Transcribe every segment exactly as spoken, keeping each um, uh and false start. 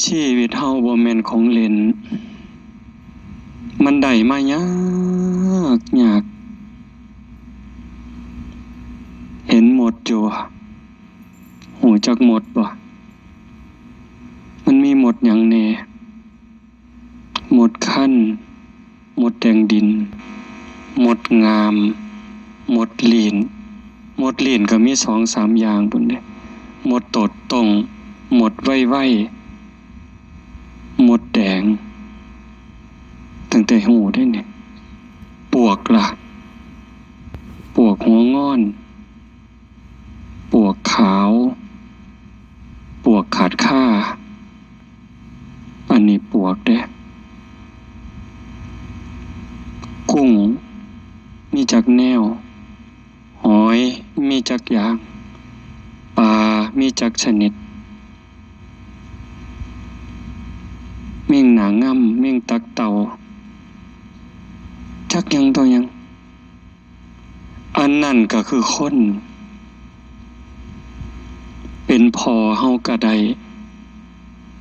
ชีวิตเฮาบ่แม่นของเล่น มันได้มายากยาก เห็นมดอยู่บ่ ฮู้จักมดบ่ มันมีมดหยังแหน่ มดคัน มดแดงดิน มดงาม มดลีน มดลีนก็มีสองสามอย่างพุ้นเด้ มดโตดโต้ง มดไวๆ มดแดง ตั้งแต่ฮู้เด้นี่ ปวกล่ะ ปวกหัวงอน ปวกขาว ปวกขาดค่า อันนี้ปวกเด้ กุ้งมีจักแนว หอยมีจักอย่าง ปลามีจักชนิด แมงหน้าง่ำ แมงตักเต่า จักหยังต่อหยัง อันนั้นก็คือคน เป็นพ่อเฮาก็ได้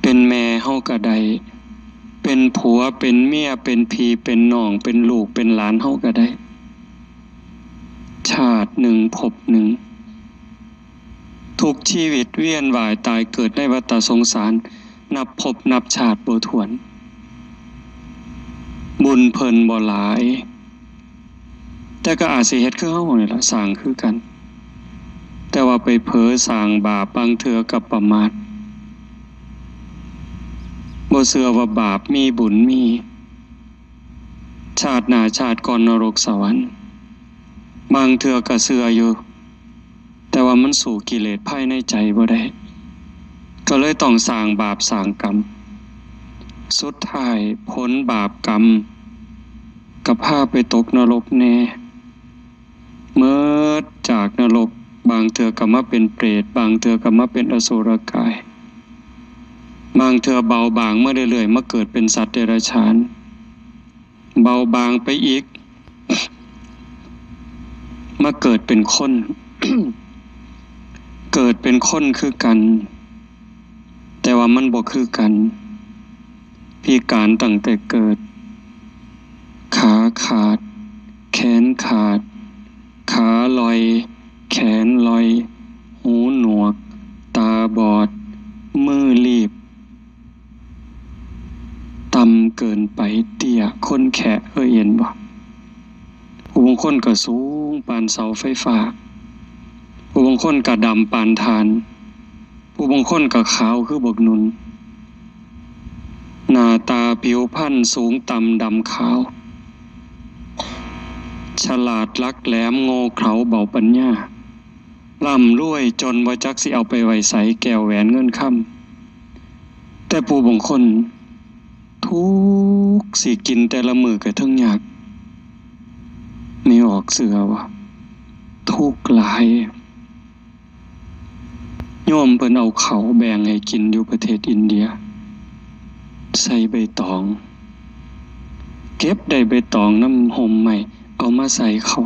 เป็นแม่เฮาก็ได้ เป็นผัว เป็นเมีย เป็นพี่ เป็นน้อง เป็นลูก เป็นหลานเฮาก็ได้ ชาติหนึ่งภพหนึ่ง ทุกชีวิตเวียนว่ายตายเกิดในวัฏสงสาร นับภพนับชาติบ่ถ้วน บุญเพิ่นบ่หลาย แต่ก็อาจสิเฮ็ดคือเฮานี่ล่ะ สร้างคือกัน แต่ว่าไปเผลอสร้างบาป บางเทื่อก็ประมาท บ่เชื่อว่าบาปมีบุญมี ชาติหน้าชาติก่อนนรกสวรรค์ บางเทื่อก็เชื่ออยู่ แต่ว่ามันสู้กิเลสภายในใจบ่ได้ ก็เลยต้องสร้างบาปสร้างกรรม สุดท้ายผลบาปกรรมก็พาไปตกนรกแน่ เมิดจากนรก บางเทื่อก็มาเป็นเปรต บางเทื่อก็มาเป็นอสุรกาย บางเทื่อเบาบางมาเรื่อยๆ มาเกิดเป็นสัตว์เดรัจฉาน เบาบางไปอีก มาเกิดเป็นคน เกิดเป็นคนคือกัน แต่ว่ามันบ่คือกัน พิการตั้งแต่เกิด ขาขาด แขนขาด ขาลอย แขนลอย หูหนวก ตาบอด มือลีบ ต่ำเกินไป เตี้ย คนแคะ เคยเห็นบ่ ผู้บางคนก็สูงปานเสาไฟฟ้า ผู้บางคนก็ดำปานถ่าน ผู้บางคนก็ขาวคือบักหนุน หน้าตาผิวพรรณสูงต่ำดำขาว ฉลาดหลักแหลมโง่เขลาเบาปัญญา ร่ำรวยจนบ่จักสิเอาไปไว้ไส แก้วแหวนเงินคำ แต่ผู้บางคน ทุกข์สิกินแต่ละมื้อก็เทิงยาก แม่ออกเชื่อว่า ทุกข์หลาย โยมเพิ่นเอาข้าวแบ่งให้กินอยู่ประเทศอินเดีย ใส่ใบตอง เก็บได้ใบตองนำฮ่มไม้ เอามาใส่ข้าว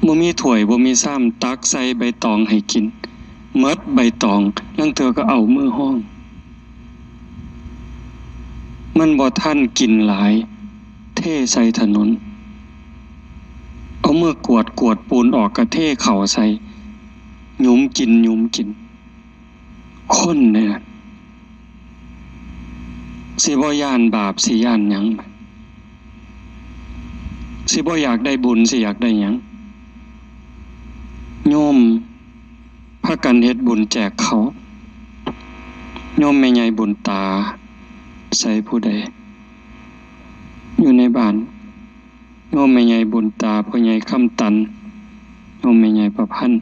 บ่มีถ้วยบ่มีชาม ตักใส่ใบตองให้กิน หมดใบตอง ลางเทื่อก็เอามือฮอง มันบ่ทันกินหลาย เทใส่ถนน เอามือกวาดกวาดปูนออก ก็เทข้าวใส่ หยุมกิน หยุมกิน คนเนี่ย สิบ่ย้านบาป สิย้านหยัง สิบ่อยากได้บุญ สิอยากได้หยัง โยมพากันเฮ็ดบุญแจกข้าว โยมแม่ใหญ่บุญตา ใส่ผู้ใด อยู่ในบ้าน โยมแม่ใหญ่บุญตา พ่อใหญ่คำตัน โยมแม่ใหญ่ประพันธ์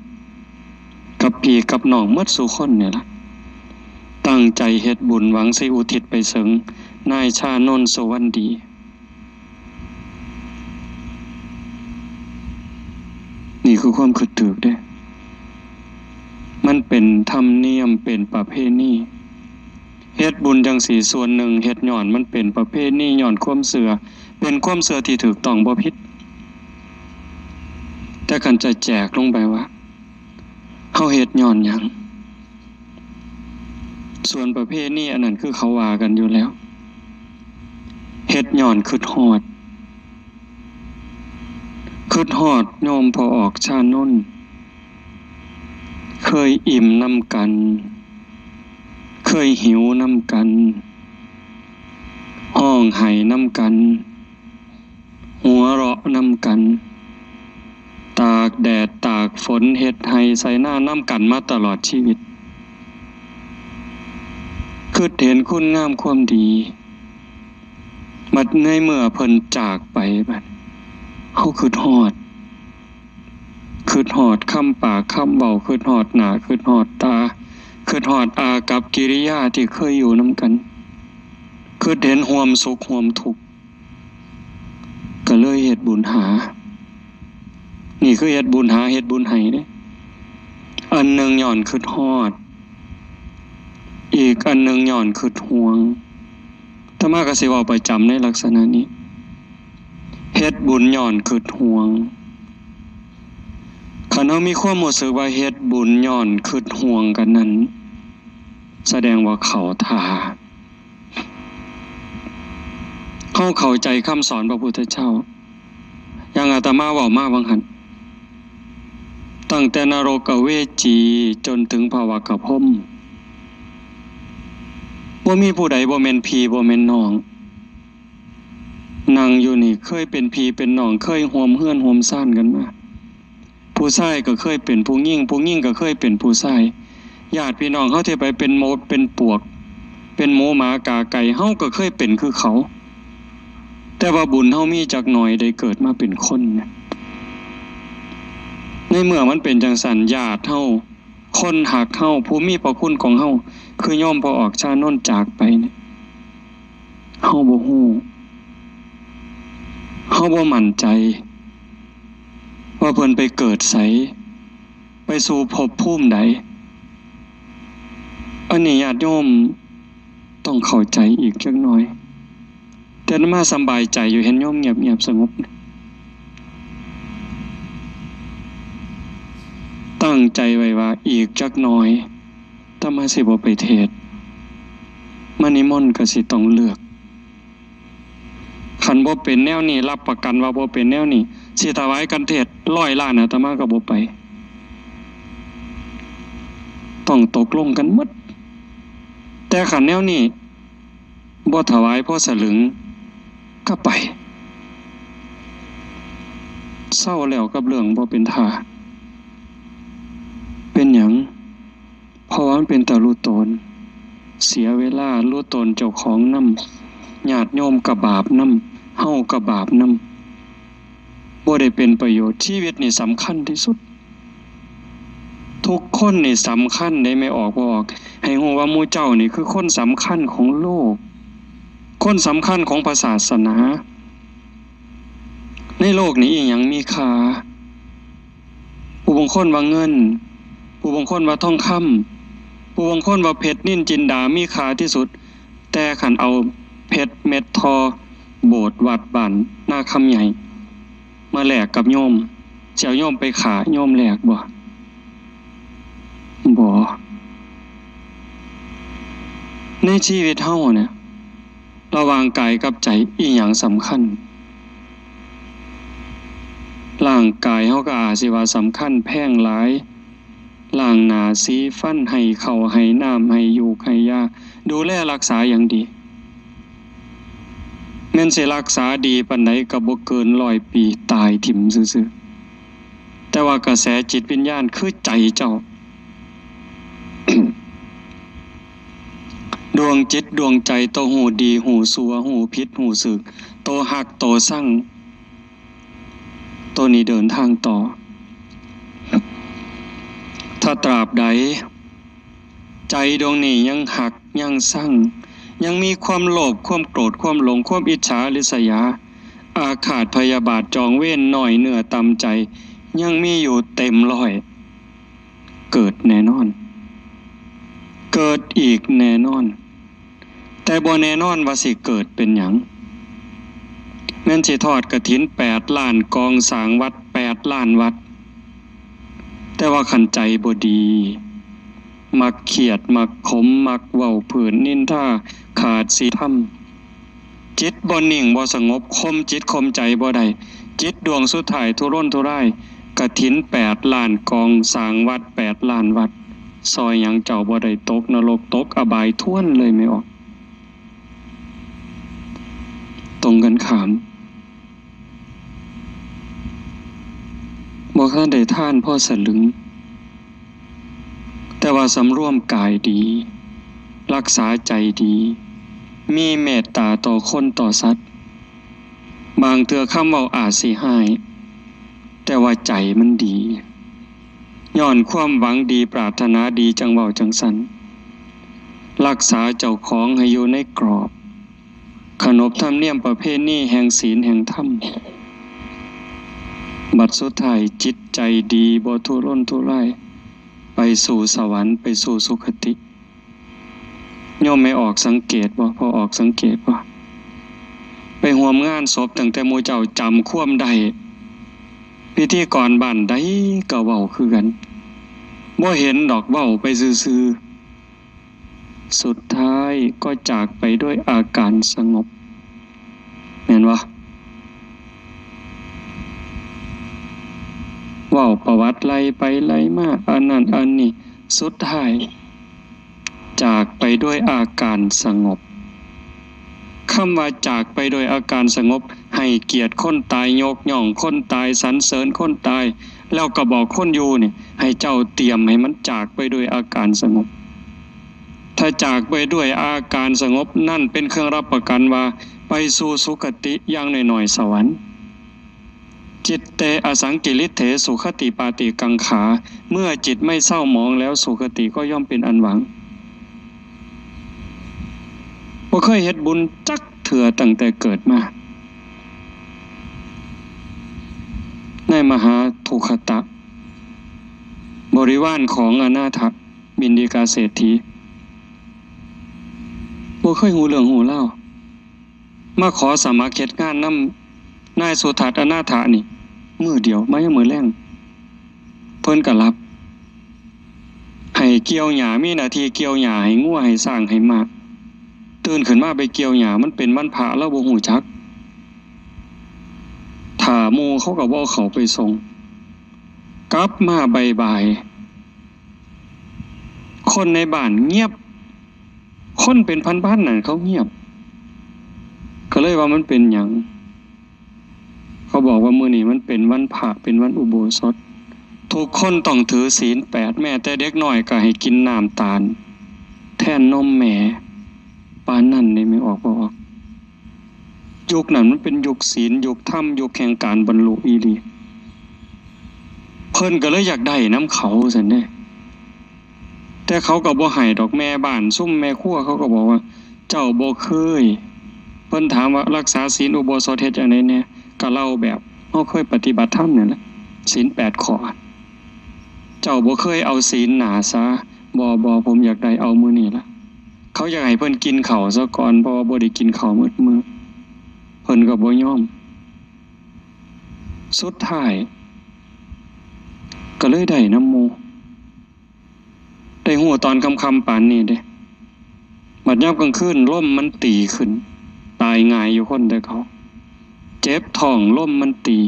กับพี่กับน้องหมดสู่คนนี่ล่ะ ตั้งใจเฮ็ดบุญหวังสิอุทิศไปเถิงนายชานนท์ สุวรรณดี นี่คือความคิดถูกเด้ มันเป็นธรรมเนียม เป็นประเพณี เฮ็ดบุญจั่งซี้ ส่วนหนึ่งเฮ็ดย้อนมันเป็นประเพณี ย้อนความเชื่อ เป็นความเชื่อที่ถูกต้องบ่ผิด แต่คันจะแจกลงไปว่า เฮาเฮ็ดย้อนหยัง ส่วนประเพณีอันนั้นคือเขาว่ากันอยู่แล้ว เฮ็ดย้อนคิดฮอด คิดฮอดโยมพ่อออกชานนท์ เคยอิ่มนำกัน เคยหิวนำกัน ฮ้องไห้นำกัน หัวเราะนำกัน ตากแดดตากฝน เฮ็ดไฮ่ไถนานำกันมาตลอดชีวิต คิดเห็นคุณงามความดี บัดในเมื่อเพิ่นจากไป บัดเฮาคิดฮอด คิดฮอดคำปากคำเว้า คิดฮอดหน้า คิดฮอดตา คิดฮอดอากัปกิริยาที่เคยอยู่นำกัน คิดเห็นร่วมสุขร่วมทุกข์ ก็เลยเฮ็ดบุญหา นี่คือเฮ็ดบุญหา เฮ็ดบุญให้เด้ อันหนึ่งย้อนคิดฮอด อีกอันหนึ่งย้อนคิดห่วง อาตมาก็สิเว้าประจำในลักษณะนี้ เฮ็ดบุญย้อนคิดห่วง คันเฮามีความรู้สึกว่าเฮ็ดบุญย้อนคิดห่วงกันนั้น แสดงว่าเข้าท่า เฮาเข้าใจคำสอนพระพุทธเจ้า อย่างอาตมาเว้ามาว่าหั่น ตั้งแต่นรกเวจีจนถึงพระวักกะพรหม บ่มีผู้ใดบ่แม่นพี่บ่แม่นน้อง นั่งอยู่นี่เคยเป็นพี่เป็นน้อง เคยร่วมเฮือนร่วมซานกันมา ผู้ชายก็เคยเป็นผู้หญิง ผู้หญิงก็เคยเป็นผู้ชาย ญาติพี่น้องเฮาที่ไปเป็นหมู่เป็นปวก เป็นหมูหมากาไก่ เฮาก็เคยเป็นคือเขา แต่ว่าบุญเฮามีจักหน่อยได้เกิดมาเป็นคนนะ ในเมื่อมันเป็นจังซั่น ญาติเฮา คนฮักเฮา ผู้มีพระคุณของเฮา คือโยมพ่อออกชานนท์จากไปเนี่ย เฮาบ่ฮู้ เฮาบ่มั่นใจ ว่าเพิ่นไปเกิดไส ไปสู่ภพภูมิใด อันนี้ญาติโยมต้องเข้าใจอีกจักหน่อย แต่อาตมาสำบายใจอยู่ เห็นโยมเงียบๆ สงบ ตั้งใจไว้ว่าอีกจักหน่อย อาตมาสิบ่ไปเทศน์ มานิมนต์ก็สิต้องเลือก คันบ่เป็นแนวนี้ รับประกันว่าบ่เป็นแนวนี้ สิถวายกันเทศน์ร้อยล้าน อาตมาก็บ่ไป ต้องตกลงกันหมด แต่คันแนวนี้ บ่ถวายพอสลึง ก็ไป เซาแล้วกับเรื่องบ่เป็นท่า เป็นหยัง เพราะว่ามันเป็นตารู้ตน เสียเวลา รู้ตนเจ้าของนำ ญาติโยมก็บาปนำ เฮาก็บาปนำ บ่ได้เป็นประโยชน์ ชีวิตนี่สำคัญที่สุด ทุกคนนี่สำคัญเด้ แม่ออกบ่ออก ให้ฮู้ว่าหมู่เจ้านี่คือคนสำคัญของโลก คนสำคัญของพระศาสนา ในโลกนี้อิหยังมีค่า ผู้บางคนว่าเงิน ผู้บางคนว่าทองคำ ผู้บางคนว่าเพชรนิลจินดามีค่าที่สุด แต่คันเอาเพชรเม็ดทอ โบสถ์วัดบ้านนาคำใหญ่ มาแลกกับโยม สิเอาโยมไปฆ่า โยมแลกบ่ บ่ ในชีวิตเฮาเนี่ย ระหว่างกายกับใจอิหยังสำคัญ ร่างกายเฮาก็อาจสิว่าสำคัญแพงหลาย ล้างหน้าสีฟัน ให้ข้าวให้น้ำ ให้ยูกให้ยา ดูแลรักษาอย่างดี แม่นสิรักษาดีปานใดก็บ่เกินร้อยปี ตายถิ่มซื่อๆ แต่ว่ากระแสจิตวิญญาณคือใจเจ้า ดวงจิตดวงใจ โตฮู้ดีฮู้ชั่ว ฮู้ผิดฮู้ถูก โตฮักโตซัง โตนี้เดินทางต่อ ถ้าตราบใด ใจดวงนี้ยังฮักยังซัง ยังมีความโลภ ความโกรธ ความหลง ความอิจฉาริษยา อาฆาตพยาบาท จองเวร น้อยเนื้อต่ำใจ ยังมีอยู่เต็มร้อย เกิดแน่นอน เกิดอีกแน่นอน แต่บ่แน่นอนว่าสิเกิดเป็นหยัง แม่นสิทอดกฐินแปดล้านกอง สร้างวัดแปดล้านวัด แต่ว่าคันใจบ่ดี มักเครียด มักขม มักเว้าพื้นนินทา ขาดศีลธรรม จิตบ่นิ่งบ่สงบ ข่มจิตข่มใจบ่ได้ จิตดวงสุดท้ายทุรนทุราย กฐินแปดล้านกอง สร้างวัดแปดล้านวัด ซ่อยหยังเจ้าบ่ได้ ตกนรกตกอบายทวนเลย แม่ออก ตรงกันข้าม บ่ทันได้ทานพอสลึง แต่ว่าสำรวมกายดี รักษาใจดี มีเมตตาต่อคนต่อสัตว์ บางเทื่อคำเว้าอาจสิฮ้าย แต่ว่าใจมันดี ย้อนความหวังดีปรารถนาดีจั่งเว้าจั่งซั้น รักษาเจ้าของให้อยู่ในกรอบ ขนบธรรมเนียมประเพณีแห่งศีลแห่งธรรม บัดสุดท้ายจิตใจดี บ่ทุรนทุราย ไปสู่สวรรค์ ไปสู่สุคติ โยมแม่ออกสังเกตบ่ พ่อออกสังเกตบ่ ไปร่วมงานศพตั้งแต่หมู่เจ้าจำความได้ พิธีกรบ้านใดก็เว้าคือกัน บ่เห็นดอก เว้าไปซื่อๆ สุดท้ายก็จากไปด้วยอาการสงบ แม่นบ่ เว้าประวัติไล่ไปไล่มา อันนั้นอันนี้ สุดท้าย จากไปด้วยอาการสงบ คำว่าจากไปด้วยอาการสงบ ให้เกียรติคนตาย ยกย่องคนตาย สรรเสริญคนตาย แล้วก็บอกคนอยู่นี่ ให้เจ้าเตรียมให้มันจากไปด้วยอาการสงบ ถ้าจากไปด้วยอาการสงบ นั่นเป็นเครื่องรับประกันว่าไปสู่สุคติ อย่างน้อยๆ สวรรค์ จิตเตอสังกิริเถสุคติปาติกังขา เมื่อจิตไม่เศร้าหมองแล้วสุคติก็ย่อมเป็นอันหวัง บ่เคยเฮ็ดบุญจักเทื่อตั้งแต่เกิดมา ในมหาทุคคตะ บริวารของอนาถบิณฑิกาเศรษฐี บ่เคยฮู้เรื่องฮู้ราว มาขอสมัครเฮ็ดงานนำนายสุทัศน์อนาถนี่ มื้อเดียว มายามมื้อแลง เพิ่นก็หลับ ให้เกี่ยวหญ้า มีหน้าที่เกี่ยวหญ้าให้งัว ให้ช้าง ให้ม้า ตื่นขึ้นมาไปเกี่ยวหญ้า มันเป็นวันพระ ลาวบ่ฮู้จัก ถ้าหมู่เขาก็บ่เอาเข้าไปส่ง กลับมาบ่ายๆ คนในบ้านเงียบ คนเป็นพันๆ นั่นเขาเงียบ ก็เลยว่ามันเป็นหยัง เขาบอกว่ามื้อนี้มันเป็นวันพระ เป็นวันอุโบสถ ทุกคนต้องถือศีลแปด แม้แต่เด็กน้อยก็ให้กินน้ำตาล แทนนมแม่ ปานนั้นเด้ แม่ออกบ่ออก ยุคนั้นมันเป็นยุคศีล ยุคธรรม ยุคแห่งการบรรลุอีหลี เพิ่นก็เลยอยากได้นำเขาซั้นเด้ แต่เขาก็บ่ให้ดอก แม่บ้าน ซุมแม่ครัวเขาก็บอกว่า เจ้าบ่เคย เพิ่นถามว่ารักษาศีลอุโบสถเฮ็ดจั่งใดแหน่ ก็เล่าแบบเฮาเคยปฏิบัติธรรมนั่นแหละ ศีลแปดข้อ เจ้าบ่เคยเอาศีลหนาสา บ่ บ่ ผมอยากได้ เอามื้อนี้ล่ะ เขาอยากให้เพิ่นกินข้าวซะก่อน เพราะว่าบ่ได้กินข้าวมื้อมื้อ เพิ่นก็บ่ยอม สุดท้าย ก็เลยได้นำหมู่ ได้ฮู้ตอนค่ำๆ ปานนี้เด้ บัดยามกลางคืนลมมันตีขึ้น ตายง่ายอยู่คนแต่เก่า เจ็บท้องลมมันตี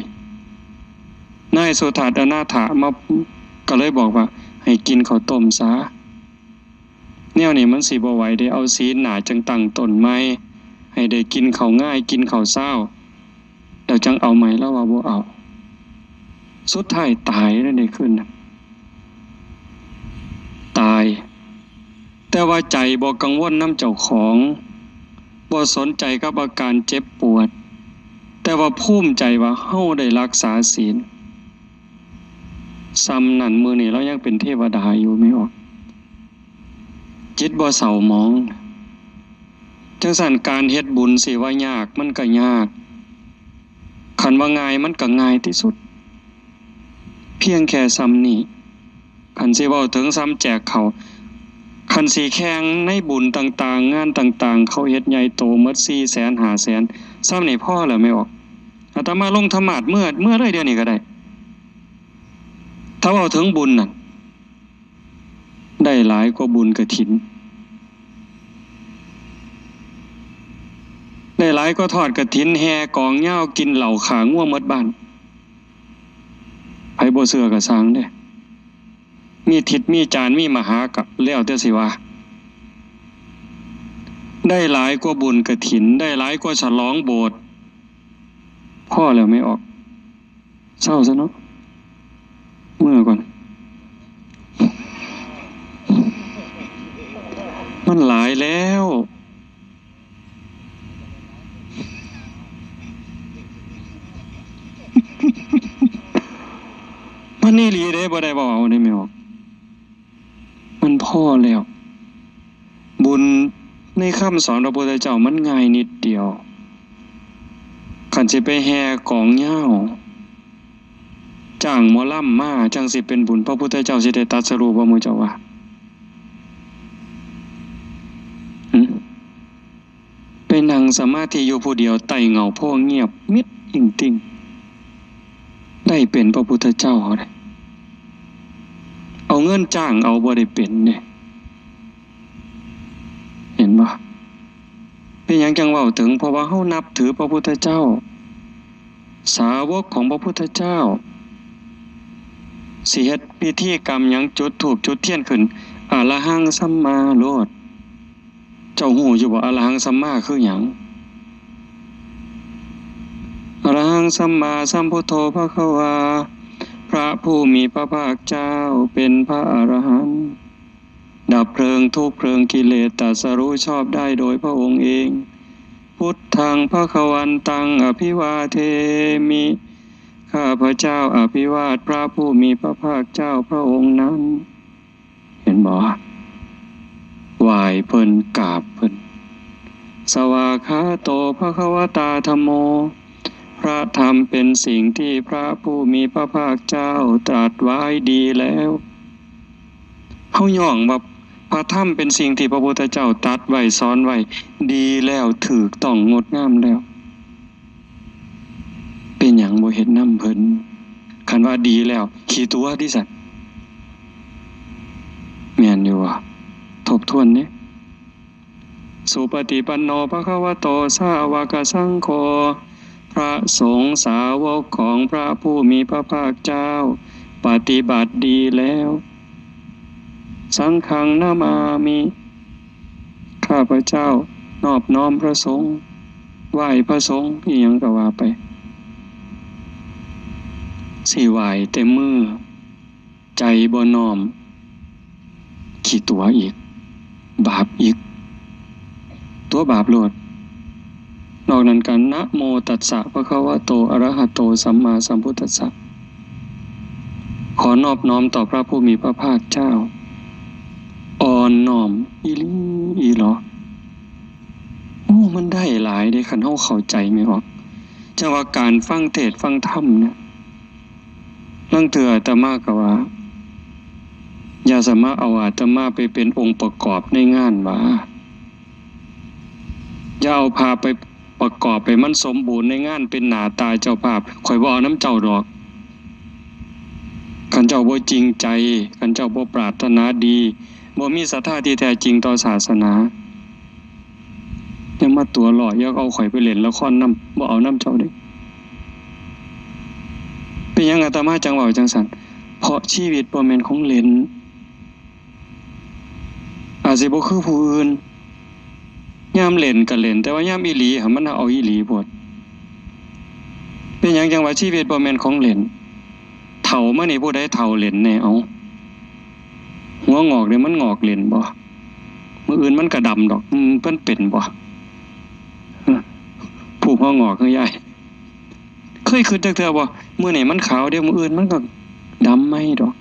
นายสุทัศน์อนาถมา ก็เลยบอกว่า ให้กินข้าวต้มซะ แนวนี้มันสิบ่ไหวเด้ เอาศีลหนาจั่งตั้งต้นใหม่ ให้ได้กินข้าวงาย กินข้าวเช้า แล้วจั่งเอาใหม่ ลาวว่าบ่เอา สุดท้ายตายเลยในคืนนั้น ตาย แต่ว่าใจบ่กังวลนำเจ้าของ บ่สนใจกับอาการเจ็บปวด แต่ว่าภูมิใจว่าเฮาได้รักษาศีล ส่ำนั้นมื้อนี้ลาวยังเป็นเทวดาอยู่ แม่ออก จิตบ่เศร้าหมอง จั่งซั้นการเฮ็ดบุญสิว่ายากมันก็ยาก คันว่าง่ายมันก็ง่ายที่สุด เพียงแค่ส่ำนี้ คันสิเว้าถึงส่ำแจกข้าว คันสิแข่งในบุญต่างๆ งานต่างๆ เขาเฮ็ดใหญ่โตหมด สี่แสน ห้าแสน ส่ำนี้พอแล้ว แม่ออก อาตมาลงธรรมาสน์เมือ เมือเลยเดี๋ยวนี้ก็ได้ ถ้าเว้าถึงบุญนั่น ได้หลายกว่าบุญกฐิน ได้หลายกว่าทอดกฐิน แห่กองยาว กินเหล้าฆ่างัวหมดบ้าน ไผบ่เชื่อก็ซ่างเด้ มีทิศมีจาน มีมหากะ แล้วแต่สิว่า ได้หลายกว่าบุญกฐิน ได้หลายกว่าฉลองโบสถ์ พอแล้วแม่ออก เซาซะเนาะ เมือก่อน มันหลายแล้ว มันอีหลีเด้ บ่ได้เว้าเอาเด้แม่ออก มันพอแล้ว บุญในคำสอนพระพุทธเจ้ามันง่ายนิดเดียว คันสิไปแห่กองยาว จ้างหมอลำมา จั่งสิเป็นบุญ พระพุทธเจ้าสิได้ตรัสรู้บ่ หมู่เจ้าว่า หึ ไปนั่งสมาธิอยู่ผู้เดียวใต้เงาโพธิ์เงียบมิดอิงติ่ง ได้เป็นพระพุทธเจ้าเด้ เอาเงินจ้างเอาบ่ได้เป็นเด้ เห็นบ่ เป็นหยังจั่งเว้าถึง เพราะว่าเฮานับถือพระพุทธเจ้า สาวกของพระพุทธเจ้า สิเฮ็ดพิธีกรรมหยัง จุดธูปจุดเทียนขึ้น อะระหังสัมมาโลด เจ้าฮู้อยู่บ่ อะระหังสัมมาคือหยัง อะระหังสัมมาสัมพุทโธภะคะวา พระผู้มีพระภาคเจ้าเป็นพระอรหันต์ ดับเพลิงทุกข์เพลิงกิเลส ตรัสรู้ชอบได้โดยพระองค์เอง พุทธังภะคะวันตังอภิวาเทมิ ข้าพเจ้าอภิวาทพระผู้มีพระภาคเจ้าพระองค์นั้น เห็นบ่ ไหว้เพิ่น กราบเพิ่น สวากขาโตภะคะวะตาธัมโม พระธรรมเป็นสิ่งที่พระผู้มีพระภาคเจ้าตรัสไว้ดีแล้ว เฮาย้องว่าพระธรรมเป็นสิ่งที่พระพุทธเจ้าตรัสไว้ สอนไว้ ดีแล้ว ถูกต้อง งดงามแล้ว เป็นหยังบ่เฮ็ดนำเพิ่น คันว่าดีแล้ว ขี้ตั๋วติซั่น แม่นอยู่บ่ ทบทวนเด้ สุปฏิปันโนภะคะวะโต สาวกสังโฆ พระสงฆ์สาวกของพระผู้มีพระภาคเจ้า ปฏิบัติดีแล้ว สังฆังนะมามิ ข้าพเจ้านอบน้อมพระสงฆ์ ไหว้พระสงฆ์ อีหยังก็ว่าไป สิไหว้แต่มือ ใจบ่น้อม ขี้ตั๋วอีก บาปอีก ตั๋วบาปโลด นอกนั้นก็ นะโมตัสสะภะคะวะโต อะระหะโต สัมมาสัมพุทธัสสะ ขอนอบน้อมต่อพระผู้มีพระภาคเจ้า อ่อนน้อมอีหลีอีหลอ โอ้ มันได้หลายเด้ คันเฮาเข้าใจแม่นบ่ จั่งว่าการฟังเทศน์ฟังธรรมเนี่ย ลางเทื่ออาตมาก็ว่า อย่าสามารถเอาอาตมาไปเป็นองค์ประกอบในงานว่า อย่าเอาพาไปประกอบให้มันสมบูรณ์ในงาน เป็นหน้าตาเจ้าภาพ ข้อยบ่เอานำเจ้าดอก คันเจ้าบ่จริงใจ คันเจ้าบ่ปรารถนาดี บ่มีศรัทธาที่แท้จริงต่อศาสนา อย่ามาตั๋วหล่อ อย่าเอาข้อยไปเล่นละครนำ บ่เอานำเจ้าเด้ เป็นหยังอาตมาจั่งเว้าจั่งซั้น เพราะชีวิตบ่แม่นของเล่น อาจสิบ่คือผู้อื่น ยามเล่นก็เล่น แต่ว่ายามอีหลีหั้นมันเอาอีหลีโพด เป็นหยังจั่งว่าชีวิตบ่แม่นของเล่น เฒ่ามานี่ผู้ใดเฒ่าเล่นแน่ เอ้า หัวงอกนี่มันงอกเล่นบ่ มื้ออื่นมันก็ดำดอก อืม เพิ่นเป็นบ่ ผู้หัวงอกคือยาย เคยคิดจักเทื่อบ่ มื้อนี้มันขาวเด้ มื้ออื่นมันก็ดำใหม่ดอก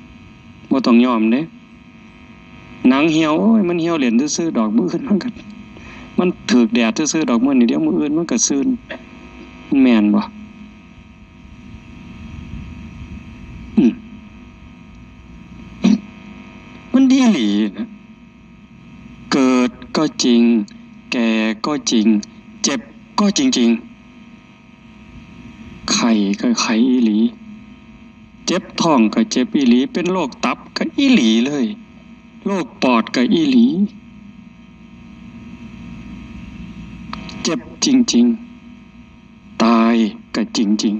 บ่ต้องยอมเด้ หนังเหี่ยว โอ้ย มันเหี่ยวเล่นซื่อๆดอก มื้ออื่นมันก็ มันถืกแดดซื่อๆดอก มื้อนี้ เดี๋ยวมื้ออื่นมันก็ซื่น แม่นบ่ อืม มันดีอีหลีนะ เกิดก็จริง แก่ก็จริง เจ็บก็จริงๆ ไข้ก็ไข้อีหลี เจ็บท้องก็เจ็บอีหลี เป็นโรคตับก็อีหลีเลย โรคปอดก็อีหลี เจ็บจริงๆ ตายก็จริง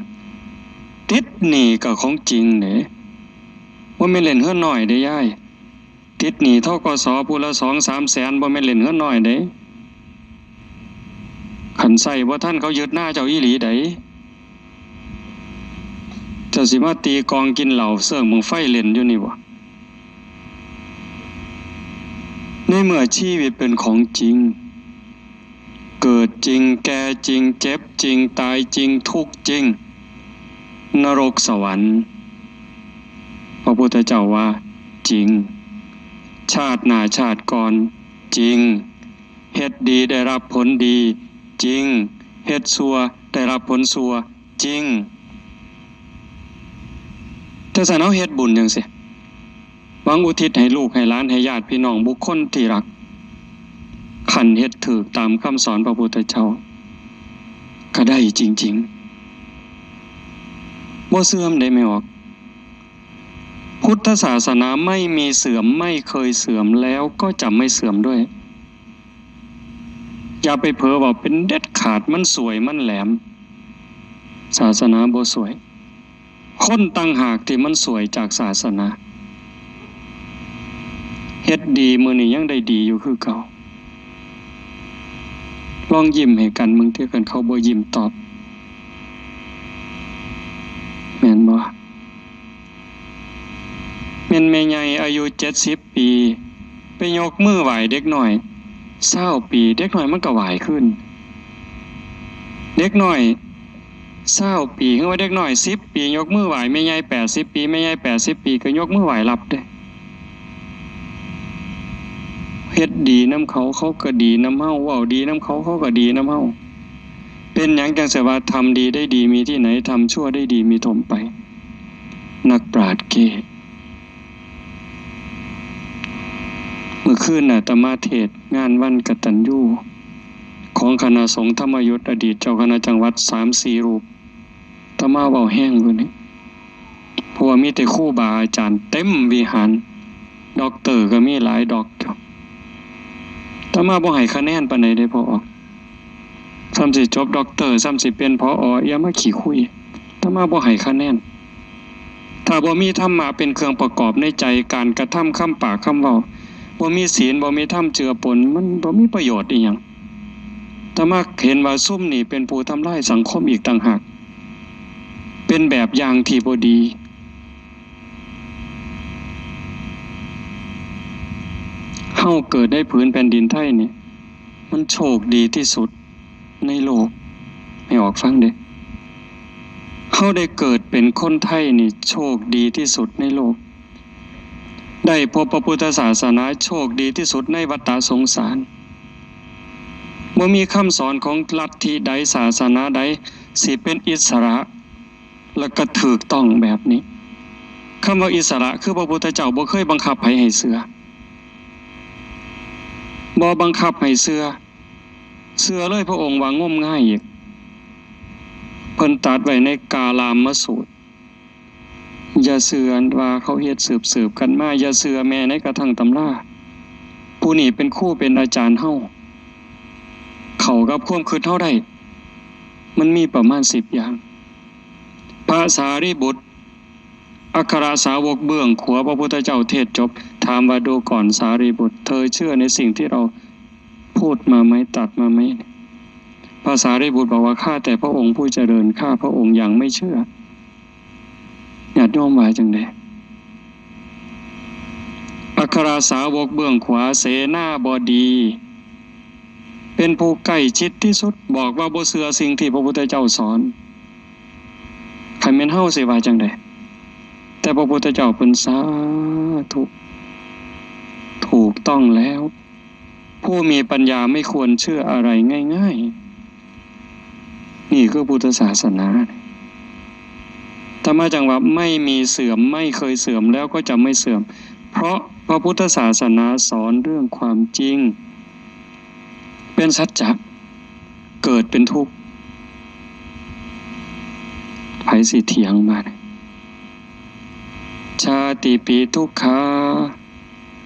ๆ ติดหนี้ก็ของจริงเด้ บ่แม่นเล่นเฮือนน้อยเด้ยาย ติดหนี้ ธ.ก.ส. ผู้ละสองสามแสน บ่แม่นเล่นเฮือนน้อยเด้ คันใช้บ่ทันเขายึดนาเจ้าอีหลีใด เจ้าสิมาตีกลองกินเหล้าเซิงบั้งไฟเล่นอยู่นี่บ่ ในเมื่อชีวิตเป็นของจริง เกิดจริง แก่จริง เจ็บจริง ตายจริง ทุกข์จริง นรกสวรรค์ พระพุทธเจ้าว่าจริง ชาติหน้าชาติก่อนจริง เฮ็ดดีได้รับผลดี จริง เฮ็ดชั่วได้รับผลชั่ว จริง แต่ซั้นเฮาเฮ็ดบุญจั่งซี้ หวังอุทิศให้ลูกให้หลาน ให้ญาติพี่น้องบุคคลที่รัก คันเฮ็ดถูกตามคำสอนพระพุทธเจ้า ก็ได้จริงๆ บ่เสื่อมเด้แม่ออก พุทธศาสนาไม่มีเสื่อม ไม่เคยเสื่อม แล้วก็จะไม่เสื่อมด้วย อย่าไปเผลอว่าเป็นเด็ดขาด มันสวย มันแหลม ศาสนาบ่สวย คนต่างหากที่มันสวยจากศาสนา เฮ็ดดีมื้อนี้ยังได้ดีอยู่คือเก่า ลองยิ้มให้กันเบิ่งติ คันเขาบ่ยิ้มตอบ แม่นบ่ แม่นแม่ใหญ่อายุเจ็ดสิบปี ไปยกมือไหว้เด็กน้อยซาวปี เด็กน้อยมันก็ไหว้คืน เด็กน้อยซาวปี คือว่าเด็กน้อยสิบปี ยกมือไหว้แม่ใหญ่แปดสิบปี แม่ใหญ่แปดสิบปีก็ยกมือไหว้รับเด้ เฮ็ดดีนำเขา เขาก็ดีนำเฮา เว้าดีนำเขา เขาก็ดีนำเฮา เป็นหยังจั่งสิว่า ทำดีได้ดีมีที่ไหน ทำชั่วได้ดีมีถมไป นักปราชญ์เกศ มื้อคืนน่ะ อาตมาเทศน์งานวันกตัญญู ของคณะสงฆ์ธรรมยุต อดีตเจ้าคณะจังหวัดสามสี่รูป อาตมาเว้าแฮงอยู่นี่ เพราะว่ามีแต่ครูบาอาจารย์เต็มวิหาร ด็อกเตอร์ก็มีหลายด็อกอยู่ อาตมาบ่ให้คะแนนปานใดเด้พ่อออก ซ้ำสิจบด็อกเตอร์ ซ้ำสิเป็น ผอ. อย่ามาขี้คุย อาตมาบ่ให้คะแนน ถ้าบ่มีธรรมะเป็นเครื่องประกอบในใจ การกระทำ คำปาก คำเว้า บ่มีศีล บ่มีธรรมเจือปน มันบ่มีประโยชน์อีหยัง อาตมาเห็นว่าซุมนี่เป็นผู้ทำลายสังคมอีกต่างหาก เป็นแบบอย่างที่บ่ดี เฮาเกิดในผืนแผ่นดินไทยนี่ มันโชคดีที่สุดในโลก แม่ออกฟังเด้ เฮาได้เกิดเป็นคนไทยนี่โชคดีที่สุดในโลก ได้พบพระพุทธศาสนาโชคดีที่สุดในวัฏสงสาร บ่มีคำสอนของลัทธิใดศาสนาใดสิเป็นอิสระ และก็ถูกต้องแบบนี้ คำว่าอิสระคือพระพุทธเจ้าบ่เคยบังคับไผให้เชื่อ บ่บังคับให้เชื่อ เชื่อเลยพระองค์ว่างมงายอีก เพิ่นตรัสไว้ในกาลามสูตร อย่าเชื่อว่าเขาเฮ็ดสืบๆ กันมา อย่าเชื่อแม้ในกระทั่งตำรา ผู้นี้เป็นครูเป็นอาจารย์เฮา เข้ากับความคิดเฮาได้ มันมีประมาณสิบอย่าง พระสารีบุตร อัครสาวกเบื้องขวาพระพุทธเจ้าเทศน์จบ ถามว่า ดูก่อนสารีบุตร เธอเชื่อในสิ่งที่เราพูดมาไหม ตรัสมาไหม พระสารีบุตรบอกว่า ข้าแต่พระองค์ผู้เจริญ ข้าพระองค์ยังไม่เชื่อ ญาติโยมว่าจั่งใด อัครสาวกเบื้องขวา เสนาบดี เป็นผู้ใกล้ชิดที่สุด บอกว่าบ่เชื่อสิ่งที่พระพุทธเจ้าสอน คันแม่นเฮาสิว่าจั่งใด แต่พระพุทธเจ้าเพิ่นสาธุ ถูกต้องแล้ว ผู้มีปัญญาไม่ควรเชื่ออะไรง่ายๆ นี่คือพุทธศาสนา ธรรมะจังว่าไม่มีเสื่อม ไม่เคยเสื่อม แล้วก็จะไม่เสื่อม เพราะพระพุทธศาสนาสอนเรื่องความจริง เป็นสัจจะ เกิดเป็นทุกข์ ไผสิเถียงมาเนี่ย ชาติปิทุกขา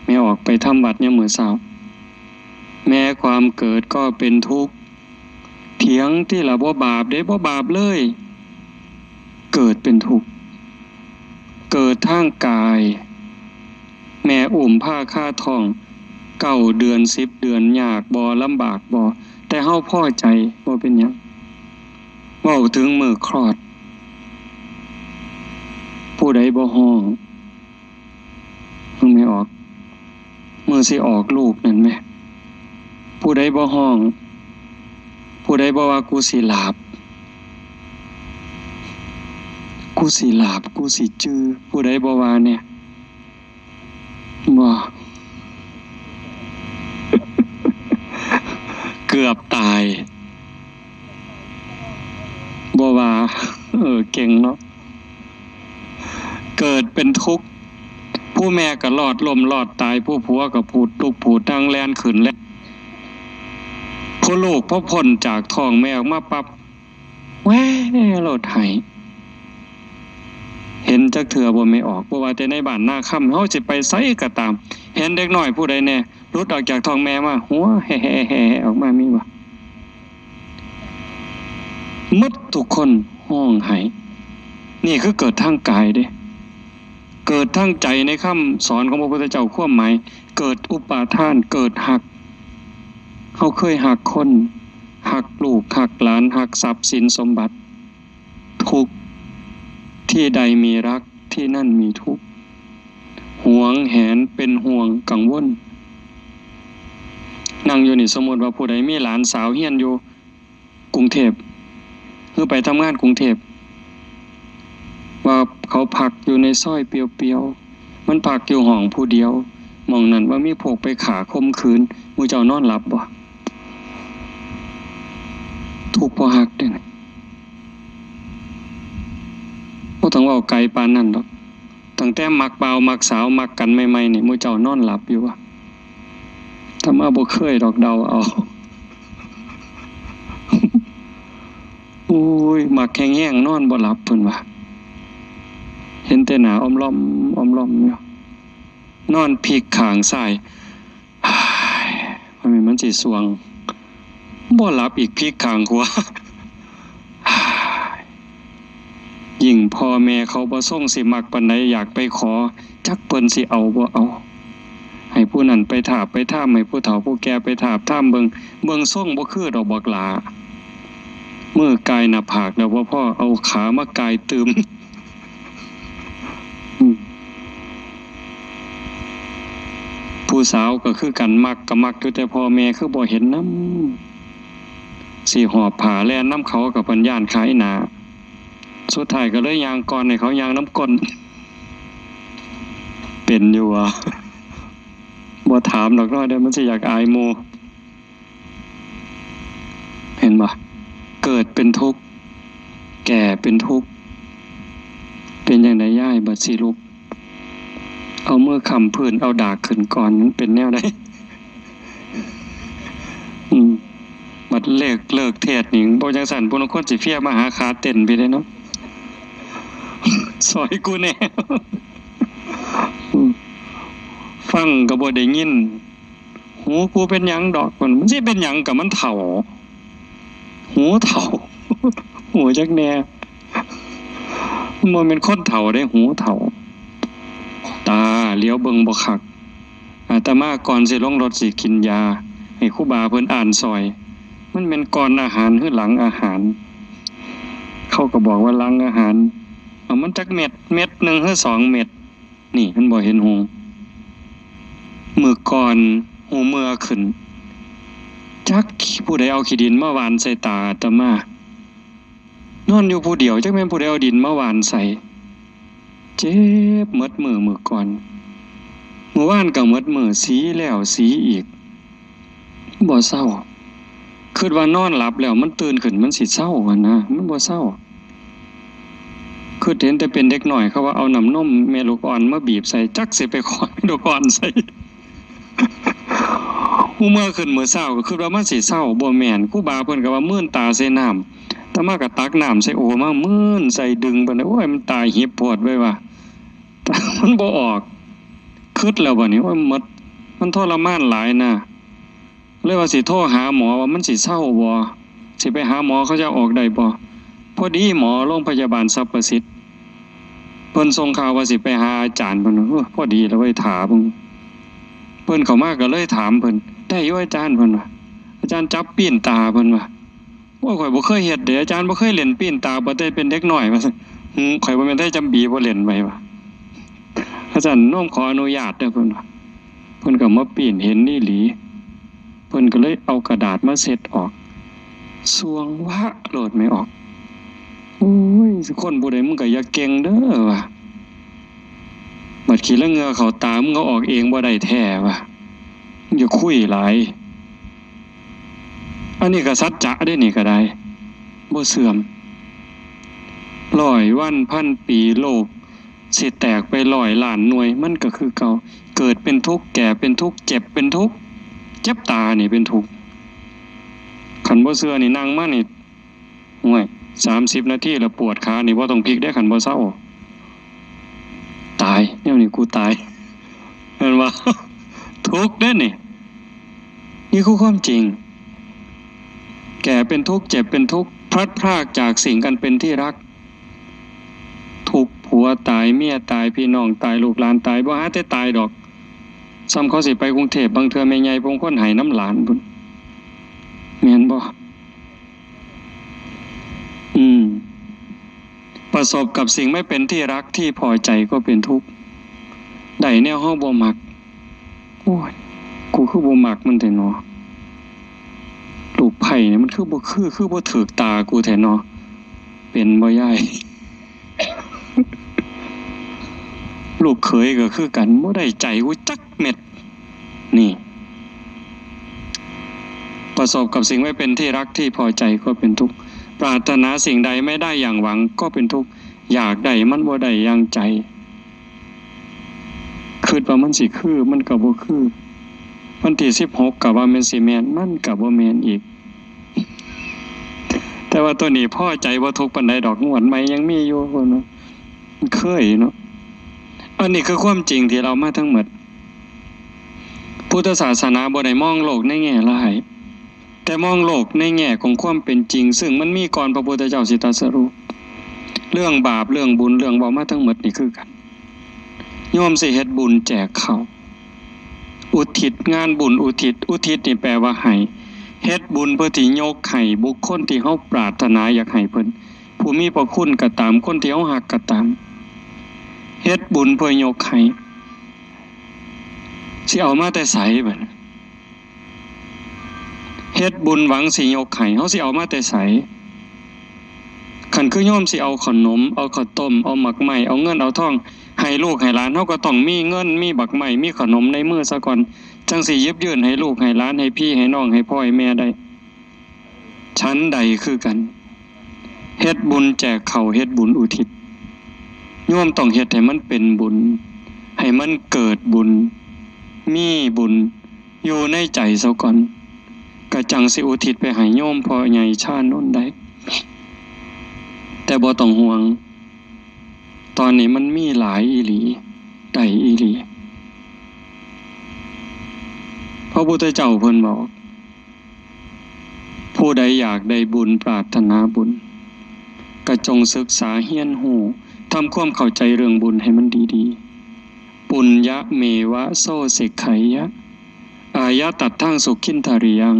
แม่ออกไปทำวัดยามมื้อเช้า แม้ความเกิดก็เป็นทุกข์ เถียงติล่ะ บ่บาปเด้ บ่บาปเลย เกิดเป็นทุกข์ เกิดทางกาย แม่อุ้มพาคาท้อง เก้าเดือน สิบเดือน ยากบ่ ลำบากบ่ แต่เฮาพอใจ บ่เป็นหยัง เว้าถึงมื้อคลอด ผู้ใดบ่ฮ้อง มื้อแม่ออก มื้อสิออกลูกนั่นแหม ผู้ใดบ่ฮ้อง ผู้ใดบ่ว่า "กูสิหลาบ กูสิหลาบ กูสิจือ" ผู้ใดบ่ว่าแน่ บ่ เกือบตาย บ่ว่า เออ เก่งเนาะ เกิดเป็นทุกข์ ผู้แม่ก็ลอดล้มลอดตาย ผู้ผัวก็ผูดลุกผูดนั่ง แล่นขึ้นแล่น ผู้ลูกพอพ้นจากท้องแม่ออกมาปั๊บ แว่โลดไห้ เห็นจักเทื่อบ่แม่ออก บ่ว่าแต่ในบ้านนาคำ เฮาสิไปไสก็ตาม เห็นเด็กน้อยผู้ใดแน่ หลุดออกจากท้องแม่มา หัวแฮ่ๆๆๆ ออกมา มีบ่ หมดทุกคนฮ้องไห้ นี่คือเกิดทางกายเด้ เกิดทางใจ ในคำสอนของพระพุทธเจ้า ความหมาย เกิดอุปาทาน เกิดฮัก เฮาเคยฮักคน ฮักลูก ฮักหลาน ฮักทรัพย์สินสมบัติ ทุกข์ ที่ใดมีรัก ที่นั่นมีทุกข์ หวงแหน เป็นห่วง กังวล นั่งอยู่นี่ สมมุติว่าผู้ใดมีหลานสาวเฮียนอยู่กรุงเทพฯ หรือไปทำงานกรุงเทพฯ ว่าเขาพักอยู่ในซอยเปรียวๆ มันพักอยู่ห้องผู้เดียว หม่องนั้นว่ามีพวกไปฆ่าข่มขืน หมู่เจ้านอนหลับบ่ ทุกข์เพราะฮักเด้ บ่ต้องเว้าไกลปานนั้นดอก ตั้งแต่มักบ่าวมักสาว มักกันใหม่ๆ นี่ หมู่เจ้านอนหลับอยู่บ่ อาตมาบ่เคยดอก เดาเอา โอ้ย มักแฮงๆ นอนบ่หลับ เพิ่นว่า เห็นแต่หน้าอ่อมล่อม อ่อมล่อมอยู่ นอนพลิกข้างซ้าย ว่าแม่นมันสิส่วง บ่หลับอีก พลิกข้างขวา ยิ่งพ่อแม่เขาบ่ทรงสิมักปานใด อยากไปขอ จักเพิ่นสิเอาบ่เอา ให้ผู้นั้นไปทาบไปทาม ให้ผู้เฒ่าผู้แก่ไปทาบทามเบิ่ง เบิ่งทรงบ่คือดอกบักหล้า มือก่ายหน้าผากแล้วบ่พอ เอาขามาก่ายตื่ม อืม ผู้สาวก็คือกัน มักก็มักอยู่ แต่พ่อแม่คือบ่เห็นนำ สิหอบผ้าแล่นนำเขาก็เพิ่นย้านขายหน้า สุดท้ายก็เลยย่างก่อน ให้เขาย่างนำก้น เป็นอยู่ว่า บ่ถามดอกเนาะ เดี๋ยวมันสิอยากอายหมู่ เห็นบ่ เกิดเป็นทุกข์ แก่เป็นทุกข์ เป็นจั่งใดยาย บัดสิลุก เอามือค้ำพื้น เอาดากขึ้นก่อน มันเป็นแนวใด อืม บัดเลิก เลิกเทศน์นี่ บ่จั่งซั้น ผู้ลางคนสิเพลียมาหาขาเต็นท์พี้เด้เนาะ ซอยกูแหน่ อืม ฟังก็บ่ได้ยิน หูกูเป็นหยังดอก มัน มันสิเป็นหยัง ก็มันเฒ่า หูเฒ่า หูจักแหน่ มันบ่แม่นคนเฒ่าเด้ หูเฒ่า ตาเหลียวเบิ่งบ่คัก อาตมาก่อนสิลงรถสิกินยา ให้ครูบาเพิ่นอ่านซอย มันแม่นก่อนอาหารหรือหลังอาหาร เขาก็บอกว่าหลังอาหาร เอามันจักเม็ด เม็ดหนึ่งหรือสองเม็ด นี่มันบ่เห็นหุง มื้อก่อนหูเมื่อขึ้น จักผู้ใดเอาขี้ดินมาหว่านใส่ตาอาตมา นอนอยู่ผู้เดียว จักแม่นผู้ใดเอาดินมาหว่านใส่ เจ็บหมดมื้อมื้อก่อน มื้อวานก็หมดมื้อ สีแล้วสีอีก บ่เซา คิดว่านอนหลับแล้วมันตื่นขึ้นมันสิเซาหั่นนะ มันบ่เซา คิดเห็นแต่เป็นเด็กน้อย เขาว่าเอาน้ำนมแม่ลูกอ่อนมาบีบใส่ จักสิไปขอแม่ลูกอ่อนใส่ ฮู้เมื่อขึ้นมื้อเช้าก็คิดว่ามันสิเซา บ่แม่น ครูบาเพิ่นก็ว่ามื่นตาใส่น้ำ อาตมาก็ตักน้ำใส่โอ่งมามื่นใส่ดึงไปเลย โอ้ย มันตาหิบโพดเว้ยว่ะ มันบ่ออก คิดแล้วบัดนี้ โอ้ย หมด มันทรมานหลายนะ เลยว่าสิโทรหาหมอว่ามันสิเซาบ่ สิไปหาหมอเขาเจ้าออกได้บ่ พอดีหมอโรงพยาบาลสรรพสิทธิ์ เพิ่นส่งข่าวว่าสิไปหาอาจารย์ เพิ่นว่า "เออ พอดีแล้วเว้ย ถามเบิ่ง" เพิ่นเข้ามาก็เลยถามเพิ่น "ได้อยู่อาจารย์" เพิ่นว่า "อาจารย์จับปิ้นตา" เพิ่นว่า "โอ้ย ข้อยบ่เคยเฮ็ดเด้ อาจารย์บ่เคยเล่นปิ้นตา บ่แต่เป็นเด็กน้อย" ว่าซั่น "หือ ข้อยบ่แม่นไทจำปีบ่เล่นไว้" ว่า "อาจารย์ น้อมขออนุญาตเด้อ" เพิ่นว่า เพิ่นก็มาปิ้นเห็นอีหลี เพิ่นก็เลยเอากระดาษมาเช็ดออก ส่วงวะโลดแม่ออก "โอ้ย คนผู้ใดมึงก็อย่าเก่งเด้อ" ว่า "บัดขี้ละเหงื่อเข้าตา มึงเอาออกเองบ่ได้แท้" ว่า "อย่าคุยหลาย" อันนี้ก็สัจจะเด้ นี่ก็ได้ บ่เสื่อม ร้อยวันพันปี โลกสิแตกไปร้อยล้านหน่วย มันก็คือเก่า เกิดเป็นทุกข์ แก่เป็นทุกข์ เจ็บเป็นทุกข์ เจ็บตานี่เป็นทุกข์ คันบ่เชื่อนี่นั่งมานี่ ห่วย สามสิบนาทีแล้วปวดขานี่ บ่ต้องพลิกเด้ คันบ่เซา ตาย แนวนี้กูตาย แม่นบ่ ทุกข์เด้นี่ นี่คือความจริง แก่เป็นทุกข์ เจ็บเป็นทุกข์ พลัดพรากจากสิ่งอันเป็นที่รัก ทุกข์ ผัวตาย เมียตาย พี่น้องตาย ลูกหลานตาย บ่หาแต่ตายดอก ซ้ำเขาสิไปกรุงเทพฯ บางเทื่อแม่ใหญ่บางคนไห้นำหลานพุ้น แม่นบ่ อืม ประสบกับสิ่งไม่เป็นที่รักที่พอใจก็เป็นทุกข์ ได้แนวเฮาบ่มัก โอ้ย กูคือบ่มักมันแท้เนาะ ลูกไผ่นี่มันคือบ่คือ คือบ่ถืกตากูแท้เนาะ เป็นบ่ยาย ลูกเขยก็คือกัน บ่ได้ใจกูจักเม็ด นี่ ประสบกับสิ่งไม่เป็นที่รักที่พอใจก็เป็นทุกข์ ปรารถนาสิ่งใดไม่ได้อย่างหวังก็เป็นทุกข์ อยากได้มันบ่ได้อย่างใจ คิดว่ามันสิคือ มันก็บ่คือ วันที่สิบหกก็ว่าแม่นสิแม่น มันก็บ่แม่นอีก แต่ว่าตัวนี้พอใจบ่ทุกข์ปานใดดอก งวดใหม่ยังมีอยู่ เพิ่นว่า มันเคยเนาะ อันนี้คือความจริงที่เล่ามาทั้งหมด พุทธศาสนาบ่ได้มองโลกในแง่ร้าย แต่มองโลกในแง่ของความเป็นจริง ซึ่งมันมีก่อนพระพุทธเจ้าสิตรัสรู้ เรื่องบาป เรื่องบุญ เรื่องเว้ามาทั้งหมดนี่คือกัน โยมสิเฮ็ดบุญแจกข้าว อุทิศงานบุญ อุทิศ อุทิศนี่แปลว่าให้ เฮ็ดบุญเพื่อที่ยกให้บุคคลที่เฮาปรารถนาอยากให้เพิ่น ผู้มีพระคุณก็ตาม คนที่เฮาฮักก็ตาม เฮ็ดบุญเพื่อยกให้ สิเอามาแต่ไสบัดนี้ เฮ็ดบุญหวังสิยกให้ เฮาสิเอามาแต่ไส คันคือโยมสิเอาขนม เอาข้าวต้ม เอาหมากไม้ เอาเงิน เอาทอง ให้ลูกให้หลาน เฮาก็ต้องมีเงิน มีหมากไม้ มีขนมในมือซะก่อน จั่งสิหยิบยื่นให้ลูกให้หลาน ให้พี่ให้น้อง ให้พ่อให้แม่ได้ ฉันใดคือกัน เฮ็ดบุญแจกข้าว เฮ็ดบุญอุทิศ โยมต้องเฮ็ดให้มันเป็นบุญ ให้มันเกิดบุญ มีบุญ อยู่ในใจซะก่อน ก็จั่งสิอุทิศไปให้โยมพ่อใหญ่ชานนท์ได้ แต่บ่ต้องห่วง ตอนนี้มันมีหลายอีหลี ได้อีหลี พระพุทธเจ้าเพิ่นบอก ผู้ใดอยากได้บุญ ปรารถนาบุญ ก็จงศึกษาเฮียนฮู้ ทำความเข้าใจเรื่องบุญให้มันดีๆ ปุญญะเมวะโสสิกขายะ อายะตัตถังสุขินทาริยัง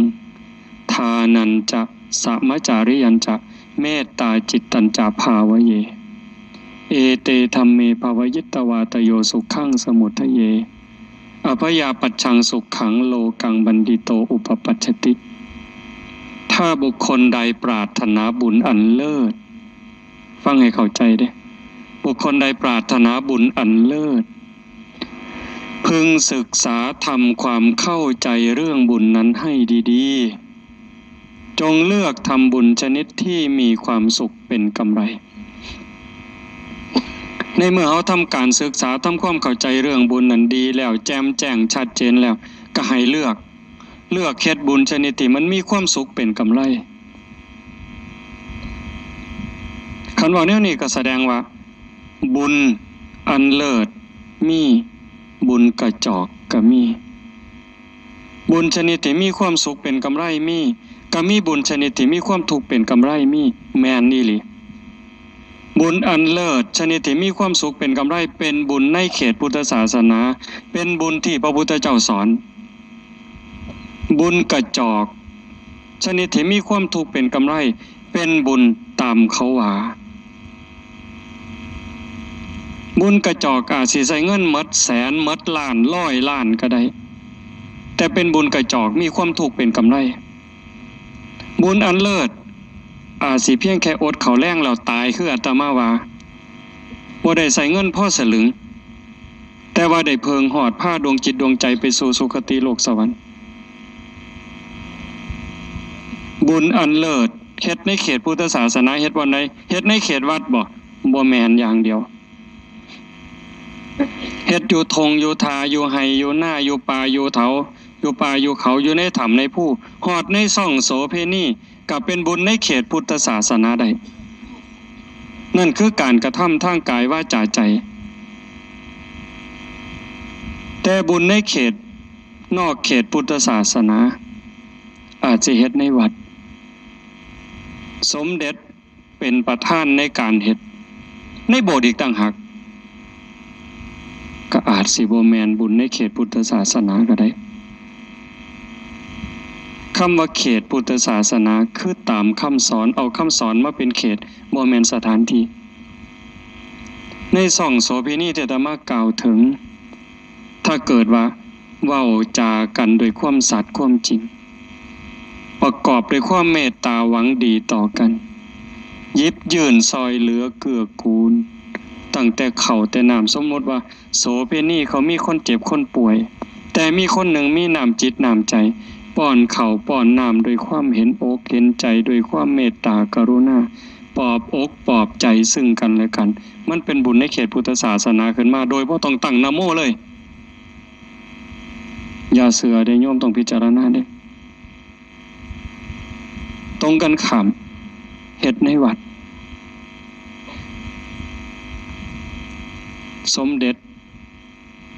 ทานัญจะ สะมะจาริยัญจะ เมตตาจิตตัญจะภาวะเย เอเตธัมเมภาวะยิตวาตโยสุขังสมุทเย อภยาปัชชังสุขังโลกังบัณฑิโตอุปปัชชติ ถ้าบุคคลใดปรารถนาบุญอันเลิศ ฟังให้เข้าใจเด้ บุคคลใดปรารถนาบุญอันเลิศ พึงศึกษาทำความเข้าใจเรื่องบุญนั้นให้ดีๆ จงเลือกทำบุญชนิดที่มีความสุขเป็นกำไร ในเมื่อเฮาทำการศึกษาทำความเข้าใจเรื่องบุญนั้นดีแล้ว แจ่มแจ้งชัดเจนแล้ว ก็ให้เลือก เลือกเฮ็ดบุญชนิดที่มันมีความสุขเป็นกำไร คันเว้าแนวนี้ก็แสดงว่า บุญอันเลิศมี บุญกระจอกก็มี บุญชนิดที่มีความสุขเป็นกำไรมี ก็มีบุญชนิดที่มีความทุกข์เป็นกำไรมี แม่นอีหลี บุญอันเลิศชนิดที่มีความสุขเป็นกำไร เป็นบุญในเขตพุทธศาสนา เป็นบุญที่พระพุทธเจ้าสอน บุญกระจอกชนิดที่มีความทุกข์เป็นกำไร เป็นบุญตามเขาว่า บุญกระจอกอาจสิใช้เงินหมดแสนหมดล้านร้อยล้านก็ได้ แต่เป็นบุญกระจอกมีความทุกข์เป็นกำไร บุญอันเลิศ อาจสิเพียงแค่อดข้าวแลงแล้วตายคืออาตมาว่า บ่ได้ใช้เงินพอสลึง แต่ว่าได้เพิ่งฮอดพาดวงจิตดวงใจไปสู่สุคติโลกสวรรค์ บุญอันเลิศ เฮ็ดในเขตพุทธศาสนา เฮ็ดบ่อนใด เฮ็ดในเขตวัดบ่ บ่แม่นอย่างเดียว เฮ็ดอยู่ท่งอยู่ทา อยู่ไฮ่อยู่นา อยู่ป่าอยู่เขา อยู่ป่าอยู่เขา อยู่ในถ้ำในภู ฮอดในซ่องโสเภณี ก็เป็นบุญในเขตพุทธศาสนาได้ นั่นคือการกระทำทางกายวาจาใจ แต่บุญในเขตนอกเขตพุทธศาสนา อาจจะเฮ็ดในวัด สมเด็จเป็นประธานในการเฮ็ด ในโบสถ์อีกต่างหาก ก็อาจสิบ่แม่นบุญในเขตพุทธศาสนาก็ได้ คำว่าเขตพุทธศาสนาคือตามคำสอน เอาคำสอนมาเป็นเขต บ่แม่นสถานที่ ในซ่องโสเภณีที่อาตมากล่าวถึง ถ้าเกิดว่าเว้าจากันด้วยความสัตย์ความจริง ประกอบด้วยความเมตตาหวังดีต่อกัน หยิบยื่นซอยเหลือเกื้อกูล ตั้งแต่ข้าวแต่น้ำ สมมติว่าโสเภณีเขามีคนเจ็บคนป่วย แต่มีคนหนึ่งมีน้ำจิตน้ำใจ ป้อนข้าวป้อนน้ำด้วยความเห็นอกเห็นใจ ด้วยความเมตตากรุณา ปลอบอกปลอบใจซึ่งกันและกัน มันเป็นบุญในเขตพุทธศาสนาขึ้นมา โดยบ่ต้องตั้งนะโมเลย อย่าเชื่อเด้อโยม ต้องพิจารณาเด้อ ตรงกันข้าม เฮ็ดในวัด สมเด็จ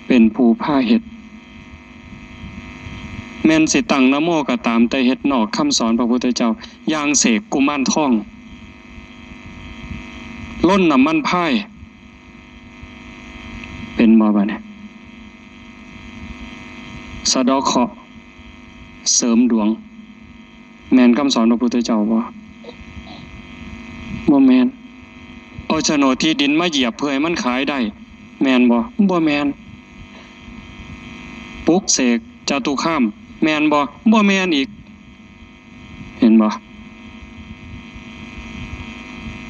เป็นผู้พาเฮ็ด แม่นสิตั้งนะโมก็ตาม แต่เฮ็ดนอกคำสอนพระพุทธเจ้า อย่างเสกกุมารทอง ลนน้ำมันพาย เป็นบ่บัดนี้ สะเดาะเคราะห์ เสริมดวง แม่นคำสอนพระพุทธเจ้าบ่ บ่แม่น เอาโฉนดที่ดินมาเหยียบเพื่อให้มันขายได้ แม่นบ่ บ่แม่น ปลุกเสกจตุคาม แม่นบ่ บ่แม่นอีก เห็นบ่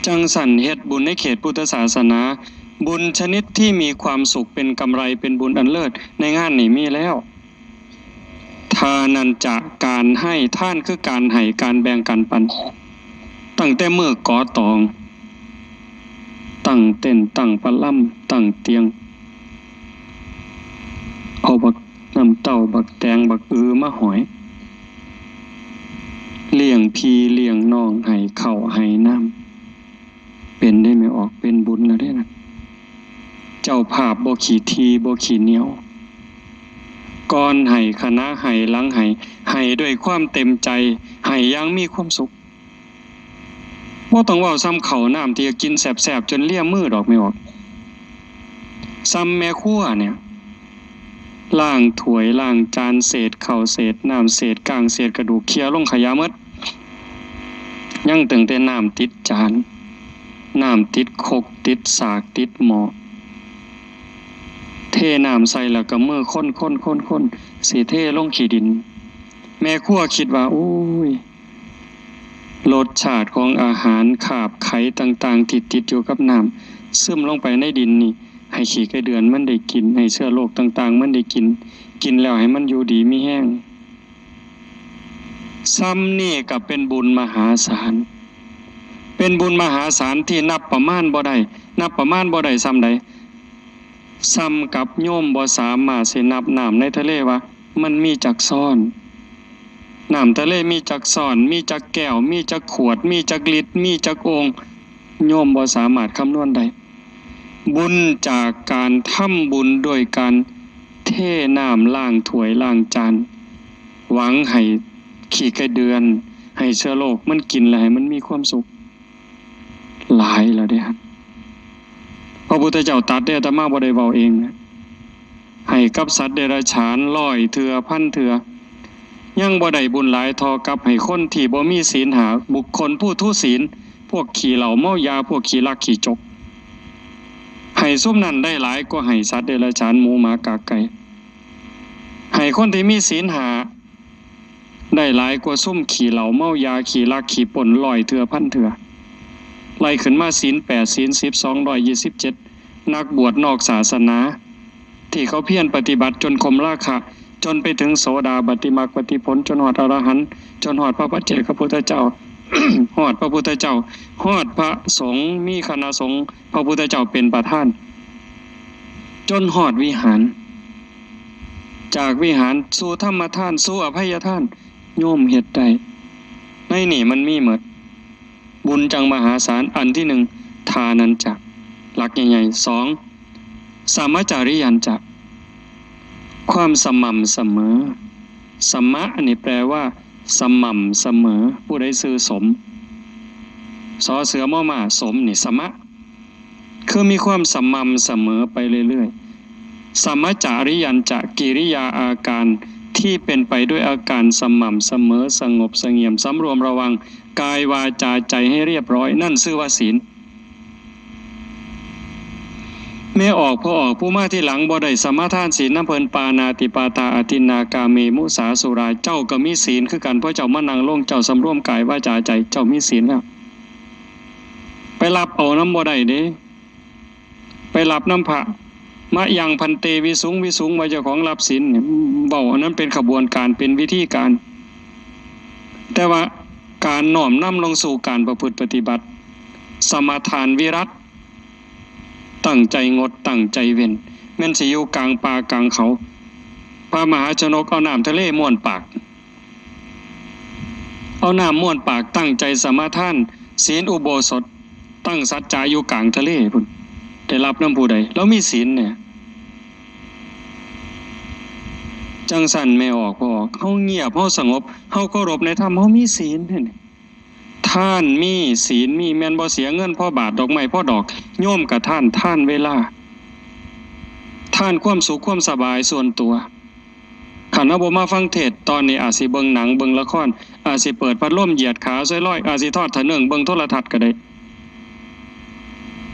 จั่งซั้นเฮ็ดบุญในเขตพุทธศาสนา บุญชนิดที่มีความสุขเป็นกำไร เป็นบุญอันเลิศ ในงานนี้มีแล้ว ทานันจะ การให้ ทานคือการให้ การแบ่ง การปัน ตั้งแต่มื้อก่อตอง ตั้งเต็นท์ ตั้งประลำ ตั้งเตียง เอาบักน้ำเต้า บักแตง บักอือมาห้อย เลี้ยงพี่เลี้ยงน้อง ให้ข้าวให้น้ำ เป็นได้ไหมออก เป็นบุญแล้วเด้นะ เจ้าภาพบ่ขี้ถี่ บ่ขี้เหนียว ก่อนให้ ขณะให้ หลังให้ ให้ด้วยความเต็มใจ ให้อย่างมีความสุข บ่ต้องเว้าส่ำข้าวน้ำที่กินแซ่บๆ จนเลียมือดอกแม่ออก ส่ำแม่ครัวเนี่ย ล้างถ้วยล้างจาน เศษข้าวเศษน้ำ เศษก้างเศษกระดูก เคลียร์ลงขยะหมด ยังตั้งแต่น้ำติดจาน น้ำติดครก ติดสาก ติดหม้อ เทน้ำใส่แล้วก็มือคนคนคนคน สิเทลงขี้ดิน แม่ครัวคิดว่า โอ้ย รสชาติของอาหาร คราบไขต่างๆ ที่ติดอยู่กับน้ำ ซึมลงไปในดินนี่ ให้ขี้ไก่เดือนมันได้กิน ให้เชื้อโรคต่างๆ มันได้กิน กินแล้วให้มันอยู่ดีมีแฮง ส่ำนี่ก็เป็นบุญมหาศาล เป็นบุญมหาศาลที่นับประมาณบ่ได้ นับประมาณบ่ได้ส่ำใด ส่ำกับโยมบ่สามารถสินับน้ำในทะเลว่ามันมีจักซ้อน น้ำทะเลมีจักซ้อน มีจักแก้ว มีจักขวด มีจักลิตร มีจักโอ่ง โยมบ่สามารถคำนวณได้ บุญจากการทำบุญโดยการเทน้ำล้างถ้วยล้างจาน หวังให้ขี้ไก่เดือน ให้เชื้อโรคมันกินแล้วให้มันมีความสุข หลายแล้วเด้ พระพุทธเจ้าตรัสเด้ อาตมาบ่ได้เว้าเองนะ ให้กับสัตว์เดรัจฉานร้อยเทื่อพันเทื่อ ยังบ่ได้บุญหลายเท่ากับให้คนที่บ่มีศีลห้า บุคคลผู้ทุศีล พวกขี้เหล้าเมายา พวกขี้ลักขี้จก ให้ซุมนั้นได้หลายกว่าให้สัตว์เดรัจฉาน หมูหมากาไก่ ให้คนที่มีศีลห้าได้หลายกว่าซุมขี้เหล้าเมายา ขี้ลักขี้ปล้นร้อยเทื่อพันเทื่อ ไล่ขึ้นมาศีลแปด ศีลสิบ สองร้อยยี่สิบเจ็ด นักบวชนอกศาสนา ที่เขาเพียรปฏิบัติจนข่มราคะ จนไปถึงโสดาปัตติมรรคผล จนฮอดอรหันต์ จนฮอดพระปัจเจกพุทธเจ้า ฮอดพระพุทธเจ้า ฮอดพระสงฆ์ มีคณะสงฆ์ พระพุทธเจ้าเป็นประธาน จนฮอดวิหาร จากวิหารสู่ธรรมทาน สู่อภัยทาน โยมเฮ็ดได้ ในนี่มันมีหมด บุญจั่งมหาศาล อันที่หนึ่ง ทานัญจะ หลักใหญ่ๆ สอง สัมมจาริยัญจะ ความสม่ำเสมอ สมะนี่แปลว่า สม่ำเสมอ ผู้ใดชื่อสม สอเสือมอม้า สมนี่ สมะ คือมีความสม่ำเสมอไปเรื่อยๆ สัมมจาริยัญจะ กิริยาอาการที่เป็นไปด้วยอาการสม่ำเสมอ สงบเสงี่ยม สำรวมระวัง กายวาจาใจให้เรียบร้อย นั่นชื่อว่าศีล แม่ออกพ่อออก ผู้มาทีหลังบ่ได้สมาทานศีลนำเพิ่น ปาณาติปาตา อทินนากาเมมุสาสุรา เจ้าก็มีศีลคือกัน เพราะเจ้ามานั่งลง เจ้าสำรวมกายวาจาใจ เจ้ามีศีลแล้ว ไปรับเอานำบ่ได้เด้ ไปรับนำพระ มะยังพันเต วิสุงวิสุง ว่าเจ้าของรับศีลเนี่ย เว้าอันนั้นเป็นขบวนการ เป็นวิธีการ แต่ว่าการน้อมนำลงสู่การประพฤติปฏิบัติ สมาทานวิรัต ตั้งใจงดตั้งใจเว้น แม่นสิอยู่กลางป่ากลางเขา พระมหาชนกเอาน้ำทะเลม้วนปาก เอาน้ำม้วนปาก ตั้งใจสมาทานศีลอุโบสถ ตั้งสัจจะอยู่กลางทะเลพุ้น ได้รับนำผู้ใด ลาวมีศีลเนี่ย จั่งซั้นแม่ออกพ่อออก เฮาเงียบ เฮาสงบ เฮาเคารพในธรรม เฮามีศีลเด้นี่ ทานมี ศีลมี แม่นบ่เสียเงินพอบาท ดอกไม้พอดอก โยมก็ทาน ทานเวลา ทานความสุขความสบายส่วนตัว คันเฮาบ่มาฟังเทศน์ ตอนนี้อาจสิเบิ่งหนัง เบิ่งละคร อาจสิเปิดพัดลมเหยียดขาซอยลอย อาจสิทอดทะเนิงเบิ่งโทรทัศน์ก็ได้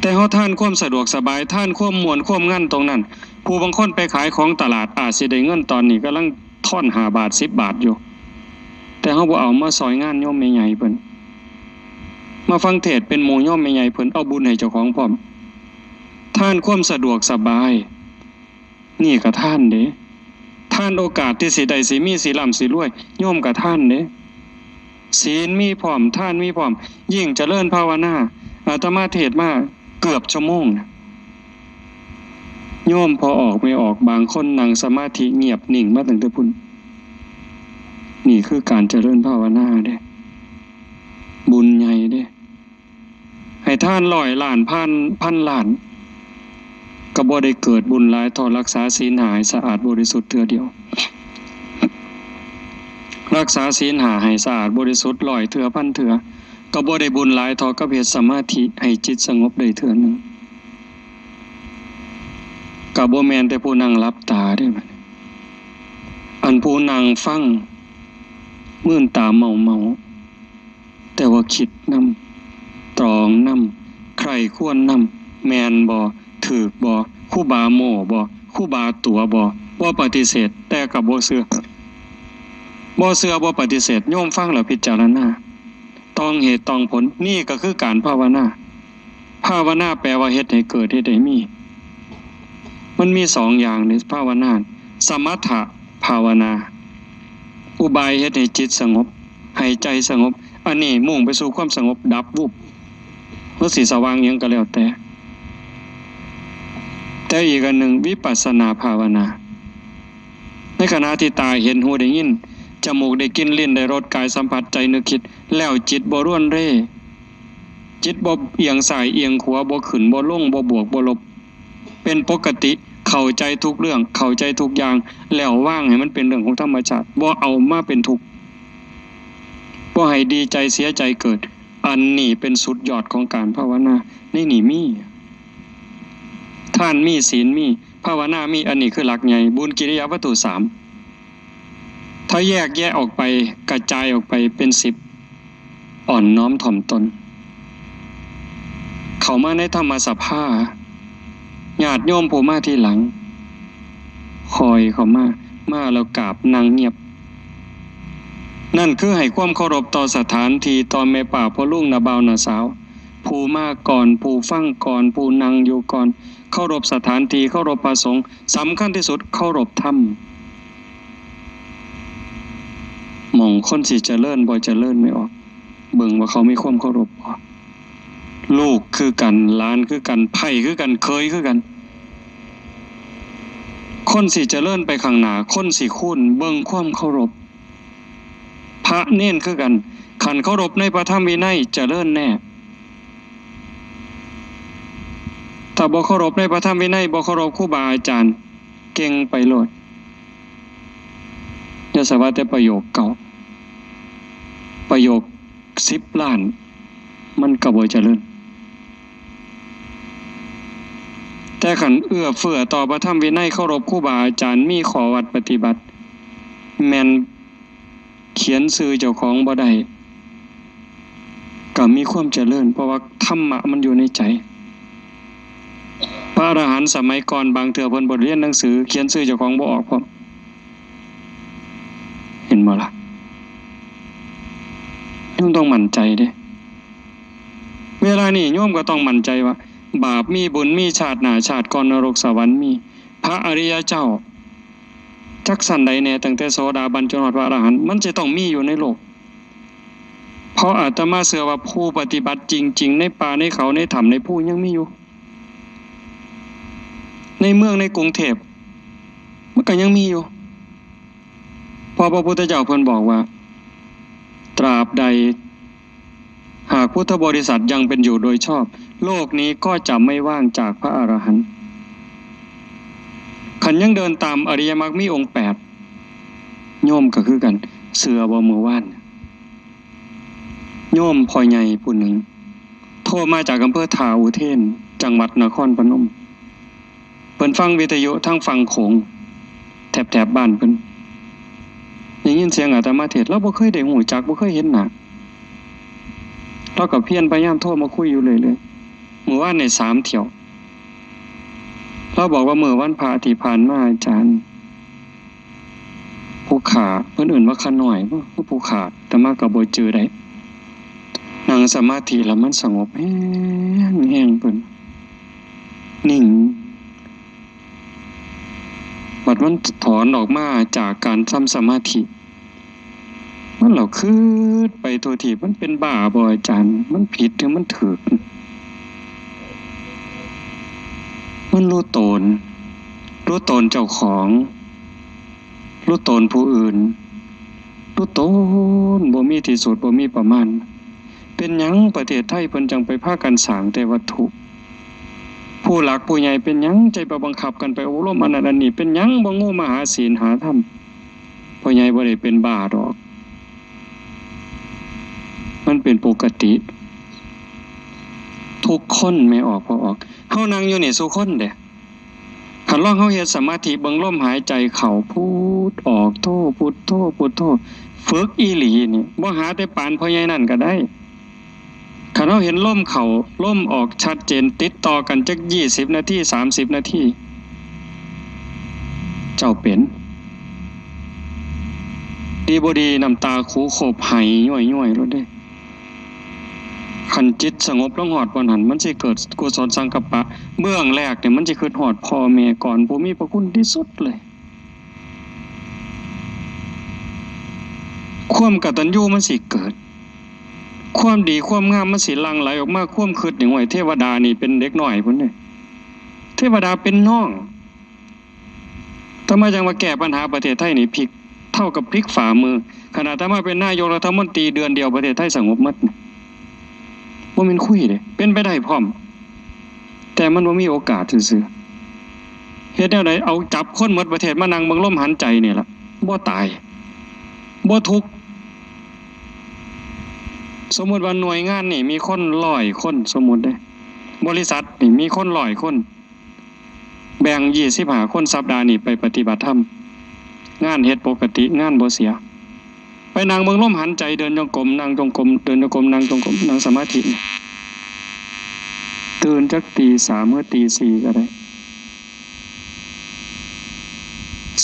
แต่เฮาทานความสะดวกสบาย ทานความม่วนความงันตรงนั้น ผู้บางคนไปขายของตลาด อาจสิได้เงินตอนนี้กำลังทอนห้าบาท สิบบาทอยู่ แต่เฮาบ่เอามาซอยงานโยมแม่ใหญ่เพิ่น มาฟังเทศน์เป็นหมู่โยมแม่ใหญ่เพิ่น เอาบุญให้เจ้าของพร้อม ทานความสะดวกสบาย นี่ก็ทานเด้ ทานโอกาสที่สิได้สิมีสิร่ำสิรวย โยมก็ทานเด้ ศีลมีพร้อม ทานมีพร้อม ยิ่งเจริญภาวนา อาตมาเทศน์มาเกือบชั่วโมงนะ โยมพ่อออกแม่ออก บางคนนั่งสมาธิเงียบนิ่งมาตั้งแต่พุ้น นี่คือการเจริญภาวนาเด้ บุญใหญ่เด้ ให้ทานร้อยล้าน พัน พันล้าน ก็บ่ได้เกิดบุญหลายเท่ารักษาศีลห้าให้สะอาดบริสุทธิ์เทื่อเดียว รักษาศีลห้าให้สะอาดบริสุทธิ์ร้อยเทื่อ พันเทื่อ ก็บ่ได้บุญหลายเท่ากับเฮ็ดสมาธิให้จิตสงบได้เทื่อหนึ่ง ก็บ่แม่นแต่ผู้นั่งหลับตาเด้ อันผู้นั่งฟัง มื่นตาเมาๆ แต่ว่าคิดนำ ตรองนำ ใคร่ครวญนำ แม่นบ่ ถูกบ่ ครูบาโม้บ่ ครูบาตั๋วบ่ บ่ปฏิเสธ แต่ก็บ่เชื่อ บ่เชื่อ บ่ปฏิเสธ โยมฟังแล้วพิจารณา ต้องเหตุต้องผล นี่ก็คือการภาวนา ภาวนาแปลว่าเฮ็ดให้เกิด เฮ็ดให้มี มันมีสองอย่างในภาวนา สมถะภาวนา อุบายเฮ็ดให้จิตสงบ ให้ใจสงบ อันนี้มุ่งไปสู่ความสงบดับวุบ หรือสิสว่างหยังก็แล้วแต่ แต่อีกอันหนึ่ง วิปัสสนาภาวนา ในขณะที่ตาเห็น หูได้ยิน จมูกได้กลิ่น ลิ้นได้รส กายสัมผัส ใจนึกคิด แล้วจิตบ่รวนเร จิตบ่เอียงซ้ายเอียงขวา บ่ขึ้นบ่ลง บ่บวกบ่ลบ เป็นปกติ เข้าใจทุกเรื่อง เข้าใจทุกอย่าง แล้ววางให้มันเป็นเรื่องของธรรมชาติ บ่เอามาเป็นทุกข์ บ่ให้ดีใจเสียใจเกิด อันนี้เป็นสุดยอดของการภาวนา ในนี่มี ทานมี ศีลมี ภาวนามี อันนี้คือหลักใหญ่ บุญกิริยาวัตถุสาม ถ้าแยกแยะออกไป กระจายออกไปเป็นสิบ อ่อนน้อมถ่อมตน เข้ามาในธรรมสภา ญาติโยมผู้มาทีหลัง ค่อยเข้ามา มาแล้วกราบนั่งเงียบ นั่นคือให้ความเคารพต่อสถานที่ ต่อแม่ป้าพ่อลุงน้าบ่าวน้าสาว ผู้มาก่อน ผู้ฟังก่อน ผู้นั่งอยู่ก่อน เคารพสถานที่ เคารพพระสงฆ์ สำคัญที่สุด เคารพธรรม หม่องคนสิเจริญบ่เจริญไม่ออก เบิ่งว่าเขามีความเคารพบ่ ลูกคือกัน หลานคือกัน ไผคือกัน เขยคือกัน คนสิเจริญไปข้างหน้า คนสิคูณ เบิ่งความเคารพ พระเณรคือกัน คันเคารพในพระธรรมวินัย เจริญแน่ ถ้าบ่เคารพในพระธรรมวินัย บ่เคารพครูบาอาจารย์ เก่งไปโลด อย่าสาว่าแต่ประโยคเก่า ประโยคสิบล้าน มันก็บ่เจริญ แต่คันเอื้อเฟื้อต่อพระธรรมวินัย เคารพครูบาอาจารย์ มีข้อวัดปฏิบัติ แม่นเขียนชื่อเจ้าของบ่ได้ ก็มีความเจริญ เพราะว่าธรรมะมันอยู่ในใจ พระอรหันต์สมัยก่อนบางเทื่อเพิ่นบ่เรียนหนังสือ เขียนชื่อเจ้าของบ่ออกพร้อม เห็นบ่ล่ะ โยมต้องมั่นใจเด้ เวลานี้โยมก็ต้องมั่นใจว่า บาปมี บุญมี ชาติหน้าชาติก่อน นรกสวรรค์มี พระอริยเจ้า จักชั้นใดแน่ ตั้งแต่โสดาบันจนฮอดพระอรหันต์ มันจะต้องมีอยู่ในโลก เพราะอาตมาเชื่อว่าผู้ปฏิบัติจริงๆ ในป่าในเขาในถ้ำในภูยังมีอยู่ ในเมืองในกรุงเทพฯ มันก็ยังมีอยู่ เพราะพระพุทธเจ้าเพิ่นบอกว่า ตราบใด หากพุทธบริษัทยังเป็นอยู่โดยชอบ โลกนี้ก็จะไม่ว่างจากพระอรหันต์ คันยังเดินตามอริยมรรคมีองค์แปด โยมก็คือกัน เชื่อบ่ มื้อวาน โยมพ่อใหญ่ผู้หนึ่ง โทรมาจากอำเภอท่าอุเทน จังหวัดนครพนม เพิ่นฟังวิทยุทางฝั่งโขง แถบๆ บ้านเพิ่น ได้ยินเสียงอาตมาเทศน์ ลาวบ่เคยได้ฮู้จัก บ่เคยเห็นหน้า ลาวก็เพียรพยายามโทรมาคุยอยู่เรื่อยๆ มื้อวานนี่สามเที่ยว ลาวบอกว่ามื้อวันพระที่ผ่านมาอาจารย์ ผู้ข้า เพิ่นเอิ้นว่าข้าน้อยบ่ คือผู้ข้า อาตมาก็บ่จื่อได้ นั่งสมาธิแล้วมันสงบแฮงๆ เพิ่น นิ่ง บัดมันถอนออกมาจากการทำสมาธิ มันเหล่าคืดไปทั่วทีป มันเป็นบ้าบ่อาจารย์ มันผิดหรือมันถูก มันรู้ตน รู้ตนเจ้าของ รู้ตนผู้อื่น รู้ตนบ่มีที่สุด บ่มีประมาณ เป็นหยังประเทศไทยเพิ่นจังไปพากันสร้างแต่วัตถุ ผู้หลักผู้ใหญ่เป็นหยังจังไปบังคับกันไปอบรมอันนั้นอันนี้ เป็นหยังบ่งูมาหาศีลหาธรรม พ่อใหญ่บ่ได้เป็นบ้าดอก มันเป็นปกติ ทุกคนแม่ออกพ่อออก เฮานั่งอยู่นี่ซุคนเด้ คันลองเฮาเฮ็ดสมาธิเบิ่งลมหายใจเข้า พุทโธ ออก โธ พุทโธ พุทโธ ฝึกอีหลีนี่ บ่หาแต่ปานพ่อใหญ่นั่นก็ได้ คันเฮาเห็นลมเข้าลมออกชัดเจนติดต่อกันจักยี่สิบนาที สามสิบนาที เจ้าเป็น ดีบ่ดีน้ำตาคูโคบไหย้อยๆ โลดเด้ คันจิตสงบลงฮอดบ่อนหั้น มันสิเกิดกุศลสังกัปปะ เบื้องแรกเนี่ยมันสิคิดฮอดพ่อแม่ก่อน ผู้มีพระคุณที่สุดเลย ความกตัญญูมันสิเกิด ความดีความงามมันสิหลั่งไหลออกมา ความคิดนี่ โอ้ย เทวดานี่เป็นเด็กน้อยพุ้นเด้ เทวดาเป็นน้อง ทำไมจังว่าแก้ปัญหาประเทศไทยนี่พลิก เท่ากับพลิกฝ่ามือ ขนาดอาตมาเป็นนายกรัฐมนตรีเดือนเดียวประเทศไทยสงบหมด บ่แม่นคุยเด้ เป็นไปได้พร้อม แต่มันบ่มีโอกาสซื่อ เฮ็ดแนวใด เอาจับคนหมดประเทศมานั่งเบิ่งลมหายใจนี่ล่ะ บ่ตาย บ่ทุกข์ สมมุติว่าหน่วยงานนี่มีคนร้อยคน สมมุติเด้ บริษัทนี่มีคนร้อยคน แบ่งยี่สิบห้าคน สัปดาห์นี้ไปปฏิบัติธรรม งานเฮ็ดปกติ งานบ่เสีย ไปนั่งเบิ่งลมหายใจ เดินจงกรม นั่งจงกรม เดินจงกรม นั่งจงกรม นั่งสมาธิ ตื่นจักตีสามหรือตีสี่ก็ได้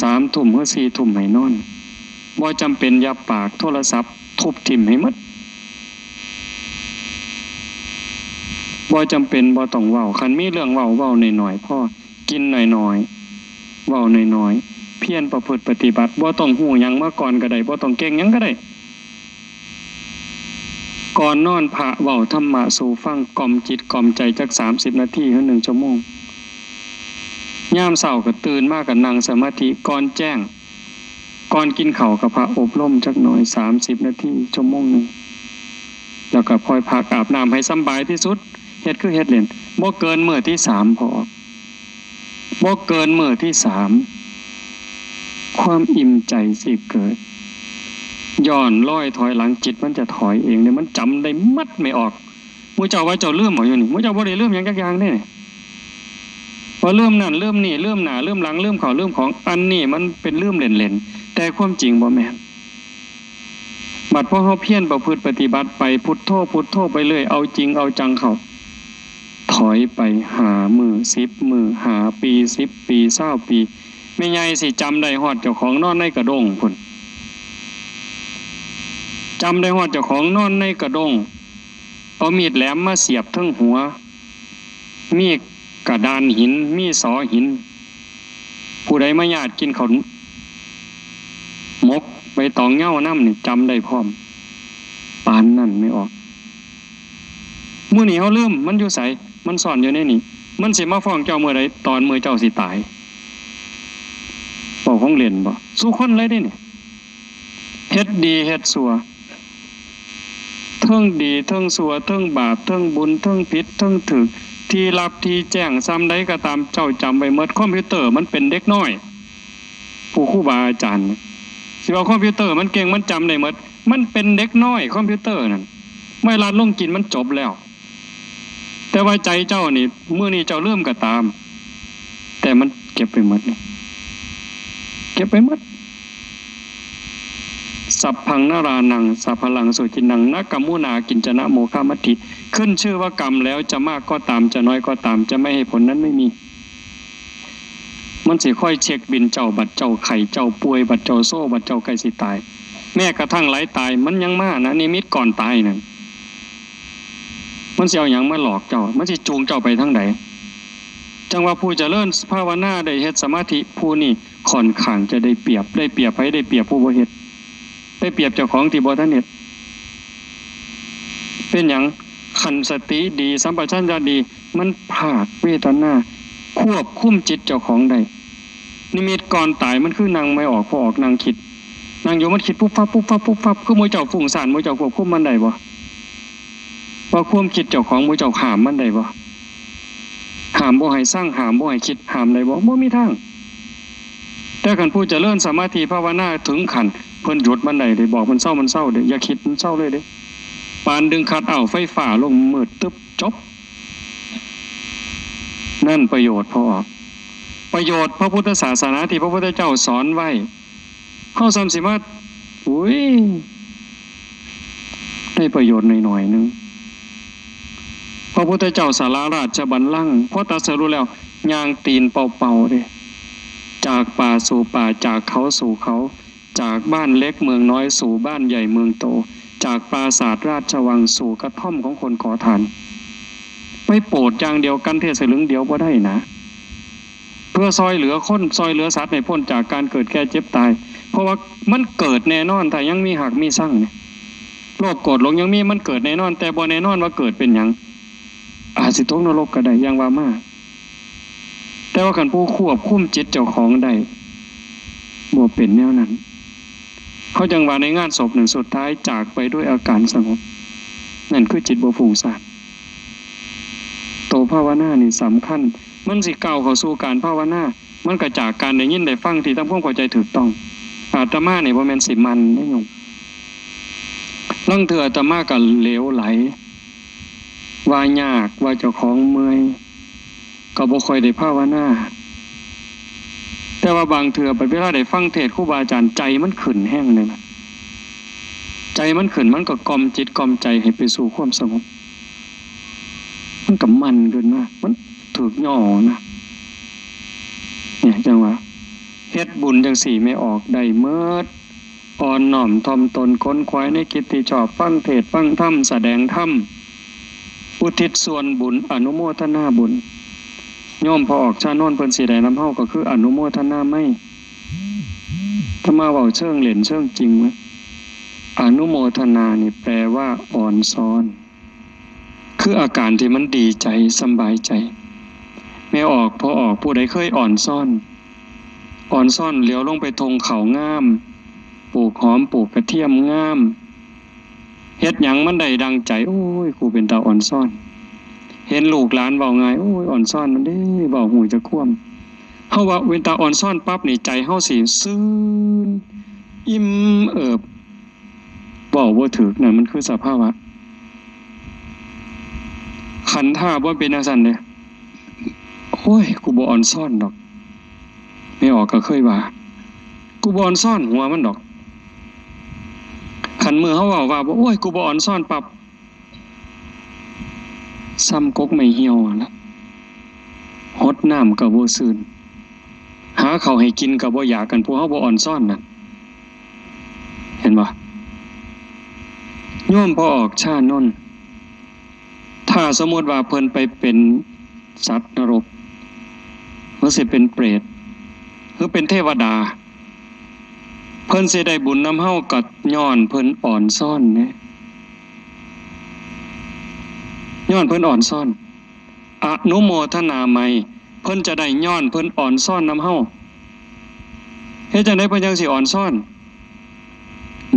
สามทุ่มหรือสี่ทุ่มให้นอน บ่จำเป็นอย่าปาก โทรศัพท์ทุบถิ่มให้หมด บ่จำเป็นบ่ต้องเว้า คันมีเรื่องเว้า เว้าน้อยๆ พอ กินน้อยๆ เว้าน้อยๆ เพียรประพฤติปฏิบัติ บ่ต้องฮู้หยังมาก่อนก็ได้ บ่ต้องเก่งหยังก็ได้ ก่อนนอนพระเว้าธรรมะสู่ฟัง กล่อมจิตกล่อมใจจักสามสิบนาทีหรือหนึ่งชั่วโมง ยามเช้าก็ตื่นมาก็นั่งสมาธิ ก่อนแจ้ง ก่อนกินข้าวก็พระอบรมจักหน่อย สามสิบนาที ชั่วโมงหนึ่ง แล้วก็ค่อยพักอาบน้ำให้สำบายที่สุด เฮ็ดคือเฮ็ดเล่น บ่เกินมื้อที่สามพอ บ่เกินมื้อที่สาม ความอิ่มใจสิเกิด ย้อนรอยถอยหลัง จิตมันจะถอยเองเด้ มันจำได้หมดแม่ออก หมู่เจ้าว่าเจ้าลืมบ่อยู่นี่ หมู่เจ้าบ่ได้ลืมหยังจักอย่างเด้นี่ ว่าลืมนั่นลืมนี่ ลืมหน้าลืมหลัง ลืมข้าวลืมของ อันนี้มันเป็นลืมเล่นๆ แต่ความจริงบ่แม่น บัดพอเฮาเพียรประพฤติปฏิบัติไป พุทโธ พุทโธไปเรื่อย เอาจริงเอาจังเข้า ถอยไปห้ามื้อ สิบมื้อ ห้าปี สิบปี ซาวปี แม่ใหญ่สิจำได้ฮอดเจ้าของนอนในกระด้งพุ้น จำได้ฮอดเจ้าของนอนในกระด้ง เอามีดแหลมมาเสียบเทิงหัว มีกระดานหิน มีสอหิน ผู้ใดมาญาติกินข้าวหมกใบตองเหย้านำนี่จำได้พร้อม ปานนั้นแม่ออก มื้อนี้เฮาลืม มันอยู่ไส มันซ่อนอยู่ในนี่ มันสิมาฟ้องเจ้ามื้อใด ตอนมื้อเจ้าสิตาย เว้าของเล่นบ่ สู่คนเลยเด้นี่ เฮ็ดดีเฮ็ดชั่ว เทิงดีเทิงชั่ว เทิงบาปเทิงบุญ เทิงผิดเทิงถูก ที่ลับที่แจ้ง ส่ำใดก็ตาม เจ้าจำไว้หมด คอมพิวเตอร์มันเป็นเด็กน้อย ผู้ครูบาอาจารย์ สิว่าคอมพิวเตอร์มันเก่ง มันจำได้หมด มันเป็นเด็กน้อย คอมพิวเตอร์นั่น ไวรัสลงกินมันจบแล้ว แต่ว่าใจเจ้านี่ มื้อนี้เจ้าลืมก็ตาม แต่มันเก็บไปหมดนี่ เก็บไปหมด สัพพังนรานัง สาพลังสุจินัง นะกัมมุนากิญจนะโมฆะมัตถิ ขึ้นชื่อว่ากรรมแล้ว จะมากก็ตาม จะน้อยก็ตาม จะไม่ให้ผลนั้นไม่มี มันสิคอยเช็คบิลเจ้า บัดเจ้าไข้ เจ้าป่วย บัดเจ้าโซ บัดเจ้าใกล้สิตาย แม้กระทั่งหลายตาย มันยังมานะ นิมิตก่อนตายนั่น มันสิเอาหยังมาหลอกเจ้า มันสิจูงเจ้าไปทางใด จังว่าผู้เจริญภาวนาได้เฮ็ดสมาธิ ผู้นี้ค่อนข้างจะได้เปรียบ ได้เปรียบไผ ได้เปรียบผู้บ่เฮ็ด ได้เปรียบเจ้าของที่บ่ทันเฮ็ด เป็นหยัง คันสติดี สัมปชัญญะดี มันพรากเวทนา ควบคุมจิตเจ้าของได้ นิมิตก่อนตายมันคือนั่งไม่ออกพอออก นั่งคิด นั่งอยู่มันคิดปุ๊บปั๊บปุ๊บปั๊บปุ๊บปั๊บ คือหมู่เจ้าฟุ้งซ่าน หมู่เจ้าควบคุมมันได้บ่ ว่าความคิดเจ้าของหมู่เจ้าห้ามมันได้บ่ ห้ามบ่ให้ซัง ห้ามบ่ให้คิด ห้ามได้บ่ บ่มีทาง แต่คันผู้เจริญสมาธิภาวนาถึงขั้นเพิ่นหยุดมันได้เด้ บอกมันเซา มันเซาเด้ อย่าคิด มันเซาเลยเด้ ปานดึงคัทเอาท์ไฟฟ้าลง มืดตึ๊บ จบ นั่นประโยชน์พอออก ประโยชน์พระพุทธศาสนาที่พระพุทธเจ้าสอนไว้ เฮาซ้ำสิมา อุ้ย ได้ประโยชน์หน่อยๆ หนึ่ง พระพุทธเจ้าสาราราชบัลลังก์ พอตรัสรู้แล้ว ย่างตีนเปล่าๆ เด้ จากป่าสู่ป่า จากเขาสู่เขา จากบ้านเล็กเมืองน้อยสู่บ้านใหญ่เมืองโต จากปราสาทราชวังสู่กระท่อมของคนขอทาน ไปโปรดอย่างเดียว กันเทศน์สลึงเดียวบ่ได้นะ เพื่อซอยเหลือคน ซอยเหลือสัตว์ให้พ้นจากการเกิดแก่เจ็บตาย เพราะว่ามันเกิดแน่นอน ถ้ายังมีฮักมีซังเนี่ย โลภโกรธหลงยังมี มันเกิดแน่นอน แต่บ่แน่นอนว่าเกิดเป็นหยัง อาจสิตกนรกก็ได้ อย่างว่ามา แต่ว่าคันผู้ควบคุมจิตเจ้าของได้ บ่เป็นแนวนั้น เขาจังว่าในงานศพนั่น สุดท้ายจากไปด้วยอาการสงบ นั่นคือจิตบ่ฟุ้งซ่าน โตภาวนานี่สำคัญ มันสิก้าวเข้าสู่การภาวนา มันก็จากการได้ยินได้ฟังที่ทำความเข้าใจถูกต้อง อาตมานี่บ่แม่นสิมันเด้โยม ลางเทื่ออาตมาก็เหลวไหล ว่ายาก ว่าเจ้าของเมื่อย ก็บ่ค่อยได้ภาวนา แต่ว่าบางเทื่อบัดเวลาได้ฟังเทศน์ครูบาอาจารย์ ใจมันขึ้นแฮงเลยนะ ใจมันขึ้น มันก็กล่อมจิตกล่อมใจให้ไปสู่ความสงบ มันก็มั่นขึ้นมา มันถูกย่อนะ เนี่ยจังว่า เฮ็ดบุญจังสี่แม่ออกได้เมิด อ่อนน้อมถ่อมตน ขนขวายในกิจที่ชอบ ฟังเทศน์ฟังธรรม แสดงธรรม อุทิศส่วนบุญ อนุโมทนาบุญ โยมพ่อออกชานนท์เพิ่นสิได้นำเฮาก็คืออนุโมทนาไม อาตมาเว้าเชิงเล่นเชิงจริงไว้ อนุโมทนานี่แปลว่าอ่อนซ้อน คืออาการที่มันดีใจสำบายใจ แม่ออกพ่อออก ผู้ใดเคยอ่อนซ้อน อ่อนซ้อนเหลียวลงไปทงข้าวงาม ปลูกหอมปลูกกระเทียมงาม เฮ็ดหยังมันได้ดังใจ โอ้ย กูเป็นตาอ่อนซ้อน เห็นลูกหลานเว้าง่าย โอ้ย อ่อนซ้อนมันเด้ เว้าฮู้จักความ เฮาว่าเป็นตาอ่อนซ้อนปั๊บนี่ ใจเฮาสิซื่น อิ่มเอิบ เว้าบ่ถูก นั่นมันคือสภาวะ คันถ้าบ่เป็นจั่งซั้นเด้ โอ้ย กูบ่อ่อนซ้อนดอก แม่ออกก็เคยว่า กูบ่อ่อนซ้อนหัวมันดอก คันมื้อเฮาเว้าว่า โอ้ย กูบ่อ่อนซ้อนปั๊บ ซ่ำกกไม้เหี่ยวหั่นล่ะ หดน้ำก็บ่ซื่น หาข้าวให้กินก็บ่อยาก คันผู้เฮาบ่อ่อนซ้อนน่ะ เห็นบ่ โยมพ่อออกชานนท์ ถ้าสมมุติว่าเพิ่นไปเป็นสัตว์นรก หรือสิเป็นเปรต หรือเป็นเทวดา เพิ่นสิได้บุญนำเฮาก็ย้อนเพิ่นอ่อนซ้อนเด้ ย้อนเพิ่นอ่อนซ้อน อนุโมทนาไม เพิ่นจะได้ย้อนเพิ่นอ่อนซ้อนนำเฮา เฮ็ดจั่งใดเพิ่นจั่งสิอ่อนซ้อน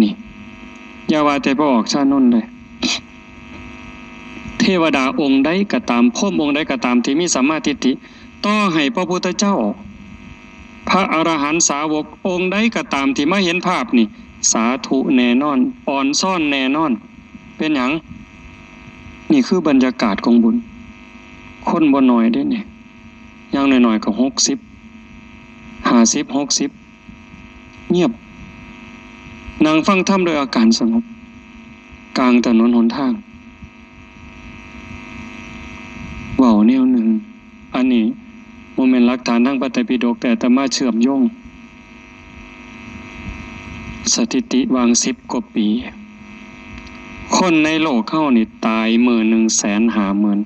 นี่ อย่าว่าแต่พ่อออกชานนท์เลย เทวดาองค์ใดก็ตาม พรหมองค์ใดก็ตามที่มีสัมมาทิฏฐิ ต่อให้พระพุทธเจ้า พระอรหันต์สาวกองค์ใดก็ตามที่มาเห็นภาพนี่ สาธุแน่นอน อ่อนซ้อนแน่นอน เป็นหยัง นี่คือบรรยากาศของบุญ คนบ่น้อยเด้นี่ อย่างน้อยๆก็หกสิบ ห้าสิบ หกสิบ เงียบ นั่งฟังธรรมด้วยอาการสงบ กลางถนนหนทาง เว้าแนวหนึ่ง อันนี้บ่แม่นหลักฐานทางพระไตรปิฎก แต่อาตมาเชื่อมโยง สถิติวางสิบกว่าปี คนในโลกเฮานี่ตายมื้อหนึ่งแสนห้าหมื่น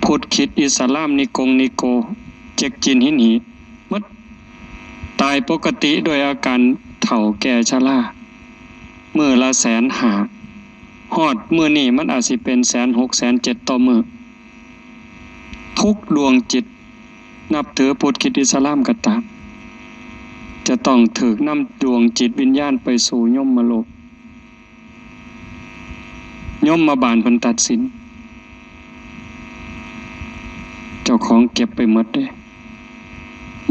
พุทธคริสต์อิสลาม นิกงนิโก เจ๊กจีน ฮินฮี หมด ตายปกติด้วยอาการเฒ่าแก่ชรา มื้อละแสนห้า ฮอดมื้อนี้มันอาจสิเป็นแสนหก แสนเจ็ดต่อมื้อ ทุกดวงจิต นับถือพุทธคริสต์อิสลามก็ตาม จะต้องถูกนำดวงจิตวิญญาณไปสู่ยมโลก ยมบาลเพิ่นตัดสิน เจ้าของเก็บไปหมดเด้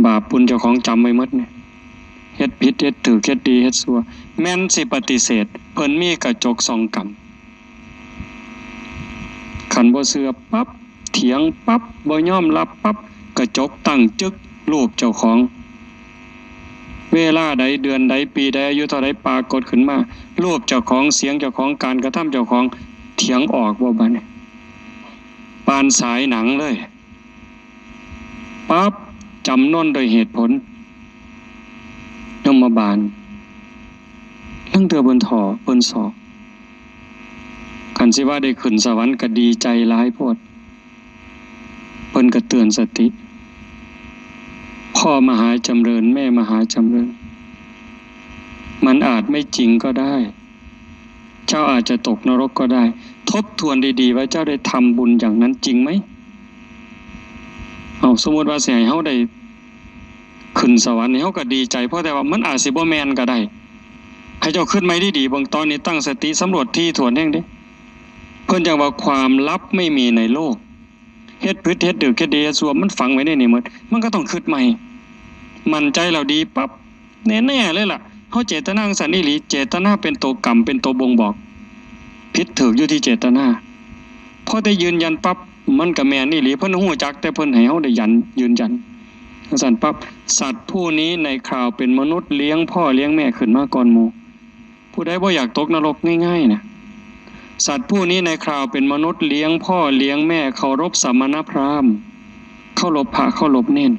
บาปบุญเจ้าของจำไว้หมดเนี่ย เฮ็ดผิดเฮ็ดถูก เฮ็ดดีเฮ็ดชั่ว แม่นสิปฏิเสธ เพิ่นมีกระจกส่องกรรม คันบ่เชื่อปั๊บ เถียงปั๊บ บ่ยอมรับปั๊บ กระจกตั้งจึก รูปเจ้าของ เวลาใด เดือนใด ปีใด อายุเท่าใด ปรากฏขึ้นมา รูปเจ้าของ เสียงเจ้าของ การกระทำเจ้าของ เถียงออกบ่บัดนี้ ปานฉายหนังเลย ปั๊บ จำนนด้วยเหตุผล ยมบาล ลางเทื่อเพิ่นถ่อ เพิ่นสอบ คันสิว่าได้ขึ้นสวรรค์ก็ดีใจหลายโพด เพิ่นก็เตือนสติ พ่อมหาจำเริญ แม่มหาจำเริญ มันอาจไม่จริงก็ได้ เจ้าอาจจะตกนรกก็ได้ ทบทวนดีๆ ว่าเจ้าได้ทำบุญอย่างนั้นจริงไหม เอา สมมุติว่าสิให้เฮาได้ขึ้นสวรรค์นี่ เฮาก็ดีใจ เพราะแต่ว่ามันอาจสิบ่แม่นก็ได้ ให้เจ้าคิดใหม่ดีๆ เบิ่ง ตอนนี้ตั้งสติสำรวจถี่ถ้วนแฮงเด้ เพิ่นจั่งว่าความลับไม่มีในโลก เฮ็ดผิด เฮ็ดถูก เฮ็ดดี เฮ็ดชั่ว มันฝังไว้ในนี่หมด มันก็ต้องคิดใหม่ มั่นใจแล้วดีปั๊บ แน่ๆเลยล่ะ เฮาเจตนาจั่งซั้นอีหลี เจตนาเป็นตัวกำ เป็นตัวบ่งบอก ผิดถูกอยู่ที่เจตนา พอได้ยืนยันปั๊บ มันก็แม่นอีหลี เพิ่นฮู้จัก แต่เพิ่นให้เฮาได้ยัน ยืนยัน จั่งซั้นปั๊บ สัตว์ผู้นี้ในคราวเป็นมนุษย์เลี้ยงพ่อเลี้ยงแม่ขึ้นมาก่อนหมู่ ผู้ใดบ่อยากตกนรกง่ายๆนะ สัตว์ผู้นี้ในคราวเป็นมนุษย์เลี้ยงพ่อเลี้ยงแม่ เคารพสมณพราหมณ์ เคารพพระ เคารพเณร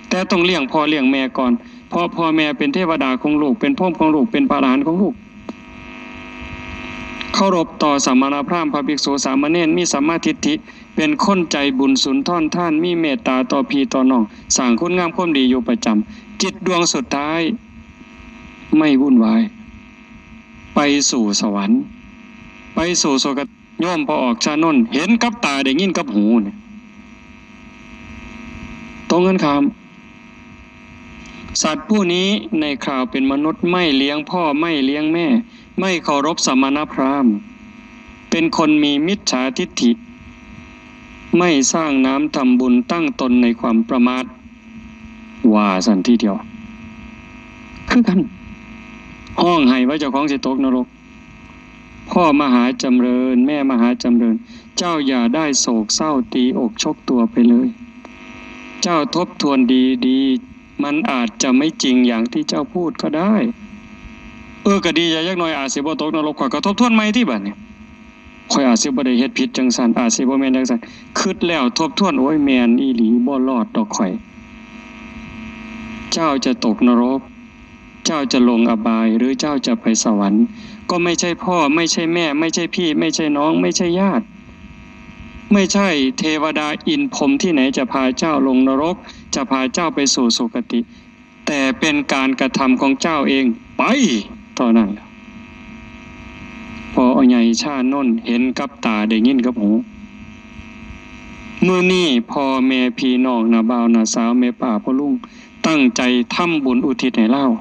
แต่ต้องเลี้ยงพ่อเลี้ยงแม่ก่อน เพราะพ่อแม่เป็นเทวดาของลูก เป็นพรหมของลูก เป็นพระอรหันต์ของลูก เคารพต่อสมณพราหมณ์ พระภิกษุ สามเณร มีสัมมาทิฏฐิ เป็นคนใจบุญสุนทรทาน มีเมตตาต่อพี่ต่อน้อง สร้างคุณงามความดีอยู่ประจำ จิตดวงสุดท้าย ไม่วุ่นวาย ไปสู่สวรรค์ ไปสู่สุคติ โยมพ่อออกชานนท์ เห็นกับตา ได้ยินกับหูเนี่ย ตรงกันข้าม สัตว์ผู้นี้ในคราวเป็นมนุษย์ไม่เลี้ยงพ่อไม่เลี้ยงแม่ ไม่เคารพสมณพราหมณ์ เป็นคนมีมิจฉาทิฏฐิ ไม่สร้างน้ำทำบุญ ตั้งตนในความประมาท ว่าซั่นทีเดียว คือกัน ฮ้องไห้ว่าเจ้าของสิตกนรก พ่อมหาจำเริญ แม่มหาจำเริญ เจ้าอย่าได้โศกเศร้าตีอกชกตัวไปเลย เจ้าทบทวนดีๆ มันอาจจะไม่จริงอย่างที่เจ้าพูดก็ได้ เออ ก็ดีใจจักหน่อย อาจสิบ่ตกนรก ข้อยก็ทบทวนใหม่ติบัดนี้ ข้อยอาจสิบ่ได้เฮ็ดผิดจั่งซั้น อาจสิบ่แม่นจั่งซั้น คิดแล้วทบทวน โอ้ย แม่นอีหลี บ่รอดดอกข้อย เจ้าจะตกนรก เจ้าจะลงอบาย หรือเจ้าจะไปสวรรค์ ก็ไม่ใช่พ่อ ไม่ใช่แม่ ไม่ใช่พี่ ไม่ใช่น้อง ไม่ใช่ญาติ ไม่ใช่เทวดาอินพรหมที่ไหนจะพาเจ้าลงนรก จะพาเจ้าไปสู่สุคติ แต่เป็นการกระทำของเจ้าเอง ไป เท่านั้นแหละ พ่อใหญ่ชานนท์ เห็นกับตา ได้ยินกับหู มื้อนี้พ่อแม่พี่น้อง น้าบ่าวน้าสาว แม่ป้าพ่อลุง ตั้งใจทำบุญอุทิศให้ลาว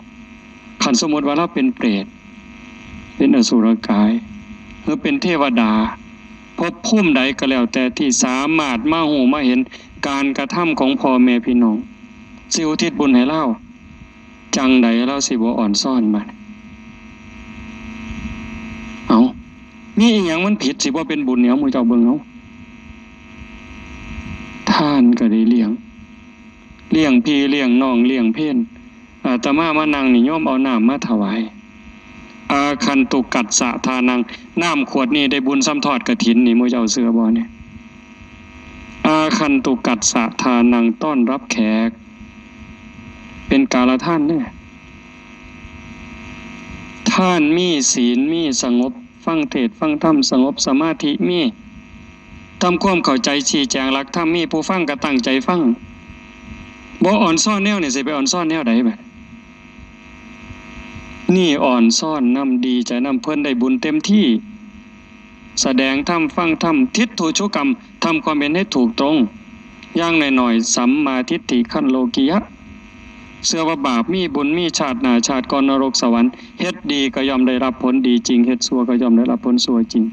คันสมมุติว่าลาวเป็นเปรต เป็นอสุรกาย หรือเป็นเทวดา ภพภูมิใดก็แล้วแต่ที่สามารถมาฮู้มาเห็นการกระทำของพ่อแม่พี่น้อง สิอุทิศบุญให้ลาว จั่งใดลาวสิบ่อ่อนซ้อนบัด เอ้า มีอีหยังมันผิดสิบ่เป็นบุญเนี่ย หมู่เจ้าเบิ่งเอา ทานก็ได้เลี้ยง เลี้ยงพี่เลี้ยงน้องเลี้ยงเพล อาตมามานั่งนี่ โยมเอาน้ำมาถวาย อาคันตุกัสสะทานัง น้ำขวดนี้ได้บุญส่ำทอดกฐินนี่ หมู่เจ้าเชื่อบ่เนี่ย อาคันตุกัสสะทานัง ต้อนรับแขก เป็นกาลทานเนี่ย ท่านมีศีล มีสงบ ฟังเทศน์ฟังธรรม สงบสมาธิ มี ทำความเข้าใจ ชี้แจงหลักธรรม มีผู้ฟังก็ตั้งใจฟัง บ่อ่อนซ้อนแนวนี่ สิไปอ่อนซ้อนแนวใดบัด นี่อ่อนซ้อนนำ ดีใจนำ เพิ่นได้บุญเต็มที่ แสดงธรรม ฟังธรรม ทิฏฐูชุกรรม ทำความเห็นให้ถูกตรง อย่างน้อยๆ สัมมาทิฏฐิขั้นโลกิยะ เชื่อว่าบาปมีบุญมี ชาติหน้าชาติก่อน นรกสวรรค์ เฮ็ดดีก็ย่อมได้รับผลดีจริง เฮ็ดชั่วก็ย่อมได้รับผลชั่วจริง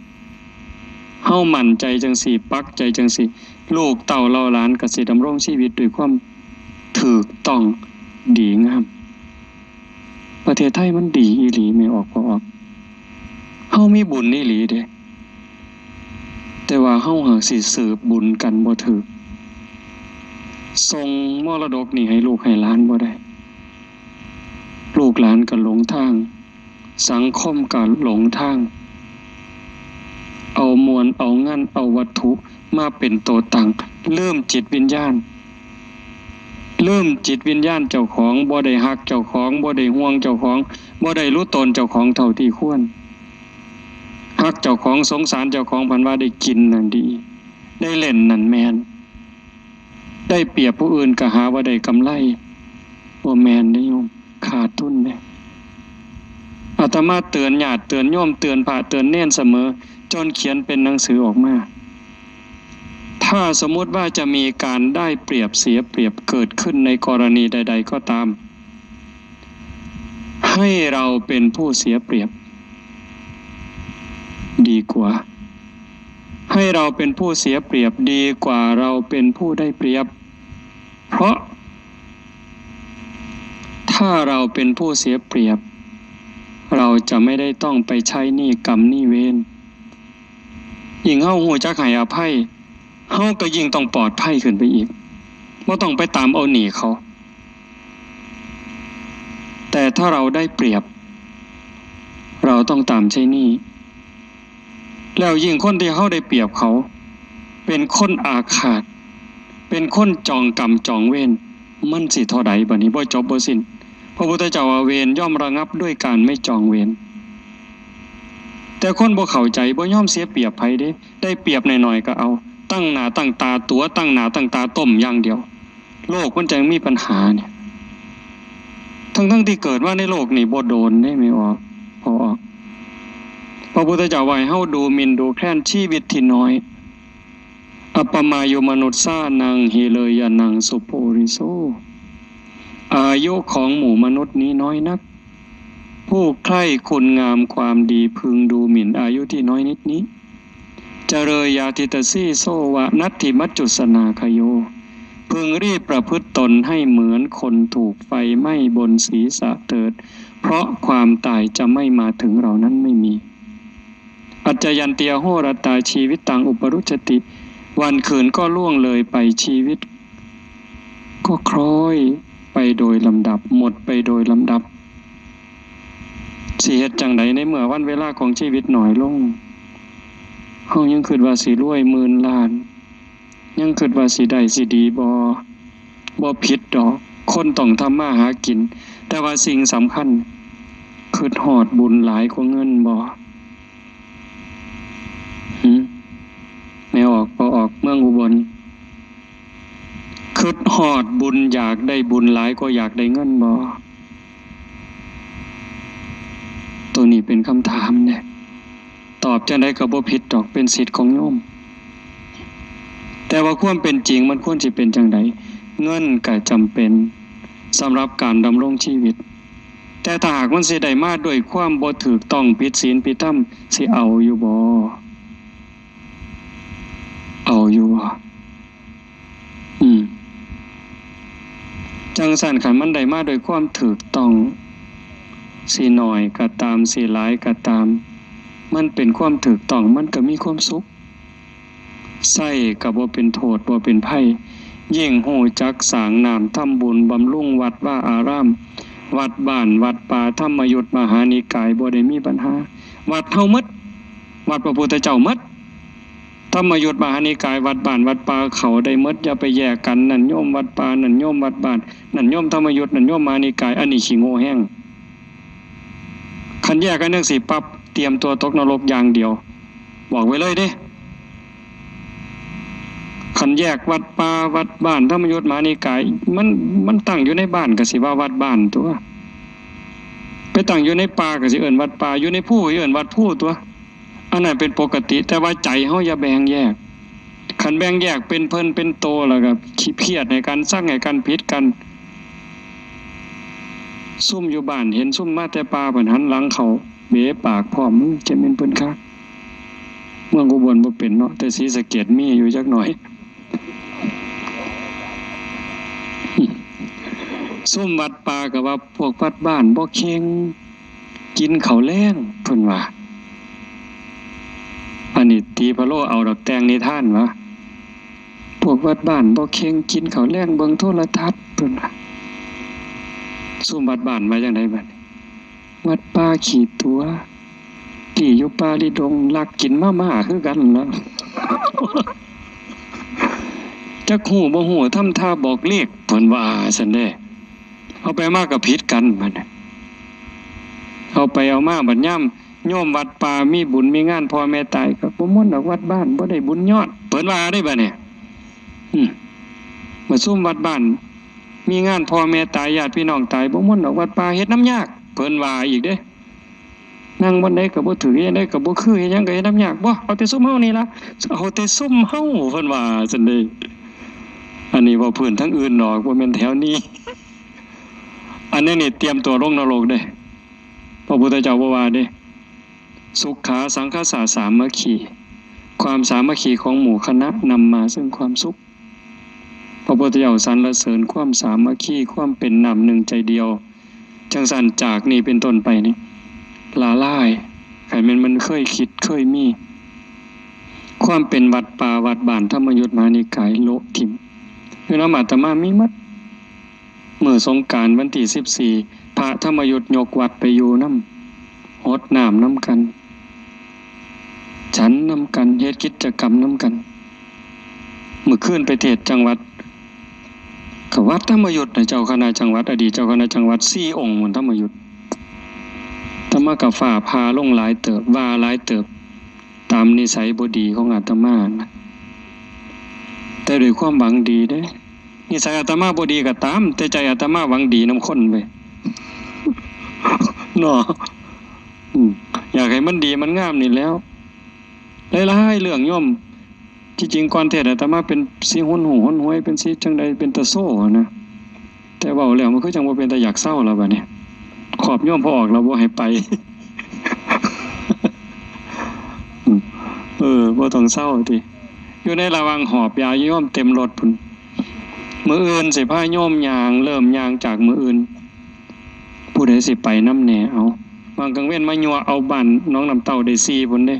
เฮามั่นใจจั่งซี้ ปักใจจั่งซี้ ลูกเต้าเหล่าหลานก็สิดำรงชีวิตด้วยความถูกต้องดีงาม ประเทศไทยมันดีอีหลี แม่ออก พ่อออก เฮามีบุญอีหลีเด้ แต่ว่าเฮาหากสิสืบบุญกันบ่ถูก ส่งมรดกนี่ให้ลูกให้หลานบ่ได้ ลูกหลานก็หลงทาง สังคมก็หลงทาง เอามวล เอาเงิน เอาวัตถุมาเป็นตัวตั้ง ลืมจิตวิญญาณ ลืมจิตวิญญาณเจ้าของ บ่ได้ฮักเจ้าของ บ่ได้ห่วงเจ้าของ บ่ได้รู้ตนเจ้าของเท่าที่ควร ฮักเจ้าของ สงสารเจ้าของ พันว่าได้กินนั่นดี ได้เล่นนั่นแม่น ได้เปรียบผู้อื่นก็หาว่าได้กำไร บ่แม่นเด้โยม ขาดทุนเด้ อาตมาเตือนญาติ เตือนโยม เตือนพระ เตือนเณรเสมอ จนเขียนเป็นหนังสือออกมา ถ้าสมมุติว่าจะมีการได้เปรียบเสียเปรียบเกิดขึ้นในกรณีใดๆก็ตาม ให้เราเป็นผู้เสียเปรียบ ดีกว่า ให้เราเป็นผู้เสียเปรียบดีกว่าเราเป็นผู้ได้เปรียบ เพราะ ถ้าเราเป็นผู้เสียเปรียบ เราจะไม่ได้ต้องไปใช้หนี้กรรมหนี้เวร ยิ่งเฮาฮู้จักให้อภัย เฮาก็ยิ่งต้องปลอดภัยขึ้นไปอีก บ่ต้องไปตามเอาหนี้เขา แต่ถ้าเราได้เปรียบ เราต้องตามใช้หนี้ แล้วยิ่งคนที่เฮาได้เปรียบเขา เป็นคนอาฆาต เป็นคนจองกรรมจองเวร มันสิเท่าใดบัดนี้ บ่จบบ่สิ้น พระพุทธเจ้าว่าเวรย่อมระงับด้วยการไม่จองเวร แต่คนบ่เข้าใจ บ่ยอมเสียเปรียบไผเด้ ได้เปรียบหน่อยๆก็เอา ตั้งหน้าตั้งตาตั๋ว ตั้งหน้าตั้งตาต้มอย่างเดียว โลกมันจั่งมีปัญหาเนี่ย ทั้งๆที่เกิดมาในโลกนี่บ่โดนเด้ แม่ออก พ่อออก พระพุทธเจ้าว่าให้เฮาดูหมิ่นดูแคลนชีวิตที่น้อย อัปปมายุมนุสสานัง หิเรยานัง สุปุริโส อายุของหมู่มนุษย์นี้น้อยนัก ผู้ใคร่คุณงามความดีพึงดูหมิ่นอายุที่น้อยนิดนี้ จเรยาทิตสีโสวะ นัตถิมัจจุสนาคโย พึงรีบประพฤติตนให้เหมือนคนถูกไฟไหม้บนศีรษะเถิด เพราะความตายจะไม่มาถึงเรานั้นไม่มี อัจจยันติอโหรัตตา ชีวิตตังอุปรุจจติ วันคืนก็ล่วงเลยไป ชีวิตก็คล้อยไปโดยลำดับ หมดไปโดยลำดับ สิเฮ็ดจั่งใดในเมื่อวันเวลาของชีวิตน้อยลง เฮายังคิดว่าสิรวยหมื่นล้าน ยังคิดว่าสิได้สิดีบ่ บ่ผิดดอก คนต้องทำมาหากิน แต่ว่าสิ่งสำคัญ คิดฮอดบุญหลายกว่าเงินบ่ หึ แม่ออก พ่อออก เมืองอุบล คิดฮอดบุญ อยากได้บุญหลายกว่าอยากได้เงินบ่ ตัวนี้เป็นคำถามเนี่ย ตอบจั่งใดก็บ่ผิดดอก เป็นสิทธิ์ของโยม แต่ว่าความเป็นจริงมันควรสิเป็นจั่งใด เงินก็จำเป็นสำหรับการดำรงชีวิต แต่ถ้าหากมันสิได้มาด้วยความบ่ถูกต้อง ผิดศีลผิดธรรม สิเอาอยู่บ่ เอาอยู่บ่ อืม จั่งซั้น คันมันได้มาด้วยความถูกต้อง สิน้อยก็ตาม สิหลายก็ตาม มันเป็นความถูกต้อง มันก็มีความสุข ใช้ก็บ่เป็นโทษ บ่เป็นภัย ยิ่งฮู้จักสร้างน้ำ ทำบุญบำรุงวัดวาอาราม วัดบ้าน วัดป่า ธรรมยุตมหานิกาย บ่ได้มีปัญหา วัดเฮาหมด วัดพระพุทธเจ้าหมด ธรรมยุตมหานิกาย วัดบ้าน วัดป่า เข้าได้หมด อย่าไปแยกกัน นั่นโยมวัดป่า นั่นโยมวัดบ้าน นั่นโยมธรรมยุต นั่นโยมมหานิกาย อันนี้ขี้โง่แฮง คันแยกกันจั่งซี้ปั๊บ เตรียมตัวตกนรกอย่างเดียว บอกไว้เลยเด้ คันแยกวัดป่า วัดบ้าน ธรรมยุตมหานิกาย มัน มันตั้งอยู่ในบ้านก็สิว่าวัดบ้านตั๊ว ไปตั้งอยู่ในป่าก็สิเอิ้นวัดป่า อยู่ในภูก็สิเอิ้นวัดภูตั๊ว อันนั้นเป็นปกติ แต่ว่าใจเฮาอย่าแบ่งแยก คันแบ่งแยกเป็นเพิ่นเป็นโตแล้วก็ขี้เพียดให้กัน ซังให้กัน ผิดกัน ซุมอยู่บ้านเห็นซุมมาแต่ป่า บัดหันหลังเข้า เบะปากพร้อม อื้อ จะแม่นเพิ่นคัก เมืองอุบลบ่เป็นเนาะ แต่ศรีสะเกษมีอยู่จักหน่อย ซุมวัดป่าก็ว่าพวกวัดบ้านบ่เข่ง กินข้าวแลง เพิ่นว่า อันนี้ตีพะโลเอาดอก แต่งนิทานวะ พวกวัดบ้านบ่เข่ง กินข้าวแลง เบิ่งโทรทัศน์ เพิ่นว่า ซุมวัดบ้านว่าจั่งใดบัดนี้ วัดป่าขี้ตั๋ว ตี้อยู่ป่าลิดง ลักกินมาม่าคือกันล่ะ จักฮู้บ่ฮู้ ทำท่าบอกเลข เพิ่นว่าซั้นเด้ เอาไปมาก็ผิดกันบัดนี้ เอาไปเอามาบัดยามโยมวัดป่ามีบุญมีงานพ่อแม่ตายก็บ่ม่วนดอก วัดบ้านบ่ได้บุญยอด เพิ่นว่าเด้บัดนี้ อืม มาซุมวัดบ้าน มีงานพ่อแม่ตาย ญาติพี่น้องตาย บ่ม่วนดอก วัดป่าเฮ็ดนำยาก เพิ่นว่าอีกเด้ นั่งบ่อนใดก็บ่ถืก เฮ็ดจั่งใดก็บ่คือ เฮ็ดหยังก็เฮ็ดนำยาก บ่ เอาแต่ซุมเฮานี่ล่ะ เอาแต่ซุมเฮา เพิ่นว่าซั้นเด้ อันนี้เว้าพื้นทางอื่นดอก บ่แม่นแถวนี้ อันนี้นี่เตรียมตัวลงนรกเด้ พระพุทธเจ้าบ่ว่าเด้ สุขาสังคสาสามัคคี ค ความสามัคคีของหมู่คณะนำมาซึ่งความสุข พระพุทธเจ้าสรรเสริญความสามัคคี ความเป็นน้ำหนึ่งใจเดียว จั่งซั้นจากนี้เป็นต้นไปนี่ ละลาย คันแม่นมันเคยคิดเคยมี ความเป็นวัดป่าวัดบ้านธรรมยุตมหานิกายโละถิ่ม อยู่นำอาตมามีหมด มื้อสงกรานต์วันที่สิบสี่ พระธรรมยุตยกวัดไปอยู่นำ หดน้ำนำกัน ฉันนำกัน เฮ็ดกิจกรรมนำกัน มื้อคืนไปเทศน์จังหวัด ก็วัดธรรมยุตนะ เจ้าคณะจังหวัด อดีตเจ้าคณะจังหวัดสี่องค์พุ้น ธรรมยุต อาตมาก็ฟ้าผ่าลงหลายเติบ ว่าหลายเติบ ตามนิสัยบ่ดีของอาตมานะ แต่ด้วยความหวังดีเด้ นิสัยอาตมาบ่ดีก็ตาม แต่ใจอาตมาหวังดีนำคนเว้ย เนาะ อืม อยากให้มันดีมันงามนี่แหล้ว หลายๆเรื่องโยม ที่จริงก่อนเทศน์อาตมาเป็นสีหนหูหนหวย เป็นสีจั่งใด เป็นตาโซ่นะ แต่เว้าแล้วมันคือจั่งบ่เป็นตาอยากเซาแล้วบัดนี้ ขอบโยมพอออกแล้วบ่ให้ไป อืม เออ บ่ต้องเซาติ อยู่ในระหว่างหอบยาโยมเต็มรถพุ้น มื้ออื่นสิพาโยมย่าง เริ่มย่างจากมื้ออื่น ผู้ใดสิไปนำแหน่ เอา บางกลางเว็นมายั่วเอาบ้านหนองน้ำเต้าได้สี่พุ้นเด้